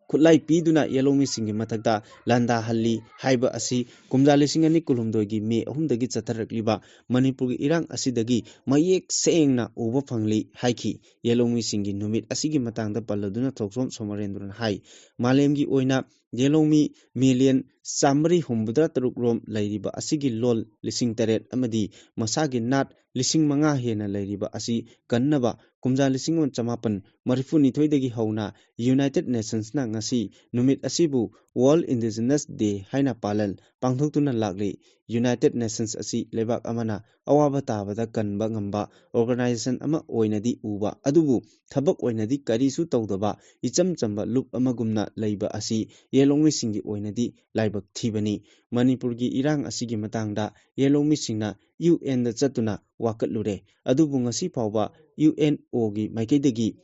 ꯈꯨꯠꯂꯥꯏ ꯄꯤꯗꯨꯅ ꯌꯦꯜꯍꯧꯃꯤꯁꯤꯡꯒꯤ ꯃꯊꯛꯇ ꯂꯥꯟꯗꯥꯍꯜꯂꯤ ꯍꯥꯏꯕ ꯑꯁꯤ ꯀꯨꯝꯖꯥ ꯂꯤꯁꯤꯡ ꯑꯅꯤ ꯀꯨꯟꯍꯨꯝꯗꯣꯏꯒꯤ ꯃꯦ ꯑꯍꯨꯝꯗꯒꯤ ꯆꯠꯊꯔꯛꯂꯤꯕ ꯃꯅꯤꯄꯨꯔꯒꯤ ꯏꯔꯥꯡ ꯑꯁꯤꯗꯒꯤ ꯃꯌꯦꯛ ꯁꯦꯡꯅ ꯎꯕ ꯐꯪꯂꯤ ꯍꯥꯏꯈꯤ꯫ ꯌꯦꯜꯍꯧꯃꯤꯁꯤꯡꯒꯤ ꯅꯨꯃꯤꯠ ꯑꯁꯤꯒꯤ ꯃꯇꯥꯡꯗ ꯄꯜꯂꯗꯨꯅ ꯊꯣꯛꯆꯣꯝ ꯁꯣꯃꯣꯔꯦꯟꯗ꯭ꯔꯅ ꯍꯥꯏ, ꯃꯥꯂꯦꯝꯒꯤ ꯑꯣꯏꯅ ꯌꯦꯜꯍꯧꯃꯤ ꯃꯤꯂꯤꯌꯟ ꯆꯥꯃꯔꯤ ꯍꯨꯝꯐꯨꯇꯔꯥ ꯇꯔꯨꯛ ꯔꯣꯝ ꯂꯩꯔꯤꯕ ꯑꯁꯤꯒꯤ ꯂꯣꯜ ꯂꯤꯁꯤꯡ ꯇꯔꯦꯠ ꯑꯃꯗꯤ ꯃꯁꯥꯒꯤ ꯅꯥꯠ ꯂꯤꯁꯤꯡ ꯃꯉꯥ ꯍꯦꯟꯅ ꯂꯩꯔꯤꯕ ꯑꯁꯤ ꯀꯟꯅꯕ ꯀꯨꯝꯖꯥ ꯂꯤꯁꯤꯡ ꯑꯃ ꯆꯃꯥꯄꯟ ꯃꯔꯤꯐꯨꯅꯤꯊꯣꯏꯗꯒꯤ ꯍꯧꯅ United Nationsꯅ ꯉꯁꯤ ꯅꯨꯃꯤꯠ ꯑꯁꯤꯕꯨ World Indigenous Day ꯍꯥꯏꯅ ꯄꯥꯂꯟ ꯄꯥꯡꯊꯣꯛꯇꯨꯅ ꯂꯥꯛꯂꯤ꯫ United Nations ꯑꯁꯤ ꯂꯩꯕꯥꯛ ꯑꯃꯅ ꯑꯋꯥꯕ ꯇꯥꯕꯗ ꯀꯟꯕ ꯉꯝꯕ organization ꯑꯃ ꯑꯣꯏꯅꯗꯤ ꯎꯕ, ꯑꯗꯨꯕꯨ ꯊꯕꯛ ꯑꯣꯏꯅꯗꯤ ꯀꯔꯤꯁꯨ ꯇꯧꯗꯕ ꯏꯆꯝ ꯆꯝꯕ ꯂꯨꯞ ꯑꯃꯒꯨꯝꯅ ꯂꯩꯕ ꯑꯁꯤ ꯌꯦꯜꯍꯧꯃꯤꯁꯤꯡꯒꯤ ꯑꯣꯏꯅꯗꯤ ꯂꯥꯏꯕꯛ ꯊꯤꯕꯅꯤ꯫ ꯃꯅꯤꯄꯨꯔꯒꯤ ꯏꯔꯥꯡ ꯑꯁꯤꯒꯤ ꯃꯇꯥꯡꯗ ꯌꯦꯜꯍꯧꯃꯤꯁꯤꯡꯅ UNꯗ ꯆꯠꯇꯨꯅ ꯋꯥꯀꯠꯂꯨꯔꯦ, ꯑꯗꯨꯕꯨ ꯉꯁꯤ ꯐꯥꯎꯕ UNOꯒꯤ ꯃꯥꯏꯀꯩꯗꯒꯤ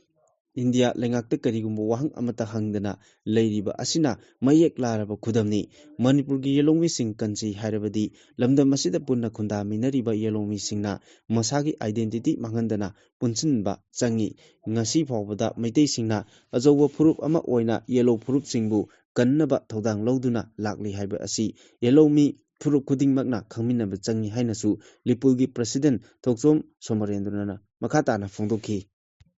ꯏꯟꯗꯤꯌꯥ ꯂꯩꯉꯥꯛꯇ ꯀꯔꯤꯒꯨꯝꯕ ꯋꯥꯍꯪ ꯑꯃꯠꯇ ꯍꯪꯗꯅ ꯂꯩꯔꯤꯕ ꯑꯁꯤꯅ ꯃꯌꯦꯛ ꯂꯥꯔꯕ ꯈꯨꯗꯝꯅꯤ꯫ ꯃꯅꯤꯄꯨꯔꯒꯤ ꯌꯦꯜꯍꯧꯃꯤꯁꯤꯡ ꯀꯟꯁꯤ ꯍꯥꯏꯔꯕꯗꯤ ꯂꯝꯗꯝ ꯑꯁꯤꯗ ꯄꯨꯟꯅ ꯈꯨꯟꯗꯥꯃꯤꯟꯅꯔꯤꯕ ꯌꯦꯜꯍꯧꯃꯤꯁꯤꯡꯅ ꯃꯁꯥꯒꯤ identity ꯃꯥꯡꯍꯟꯗꯅ ꯄꯨꯟꯁꯤꯟꯕ ꯆꯪꯉꯤ꯫ ꯉꯁꯤ ꯐꯥꯎꯕꯗ ꯃꯩꯇꯩꯁꯤꯡꯅ ꯑꯆꯧꯕ ꯐꯨꯔꯨꯞ ꯑꯃ ꯑꯣꯏꯅ ꯌꯦꯜꯍꯧ ꯐꯨꯔꯨꯞꯁꯤꯡꯕꯨ ꯀꯟꯅꯕ ꯊꯧꯗꯥꯡ ꯂꯧꯗꯨꯅ ꯂꯥꯛꯂꯤ ꯍꯥꯏꯕ ꯑꯁꯤ ꯌꯦꯜꯍꯧꯃꯤ ꯐꯨꯔꯨꯞ ꯈꯨꯗꯤꯡꯃꯛꯅ ꯈꯪꯃꯤꯟꯅꯕ ꯆꯪꯉꯤ ꯍꯥꯏꯅꯁꯨ ꯂꯤꯄꯨꯜꯒꯤ president ꯊꯣꯛꯆꯣꯝ ꯁꯣꯃꯣꯔꯦꯟꯗ꯭ꯔꯅ ꯃꯈꯥ ꯇꯥꯅ ꯐꯣꯡꯗꯣꯛꯈꯤ꯫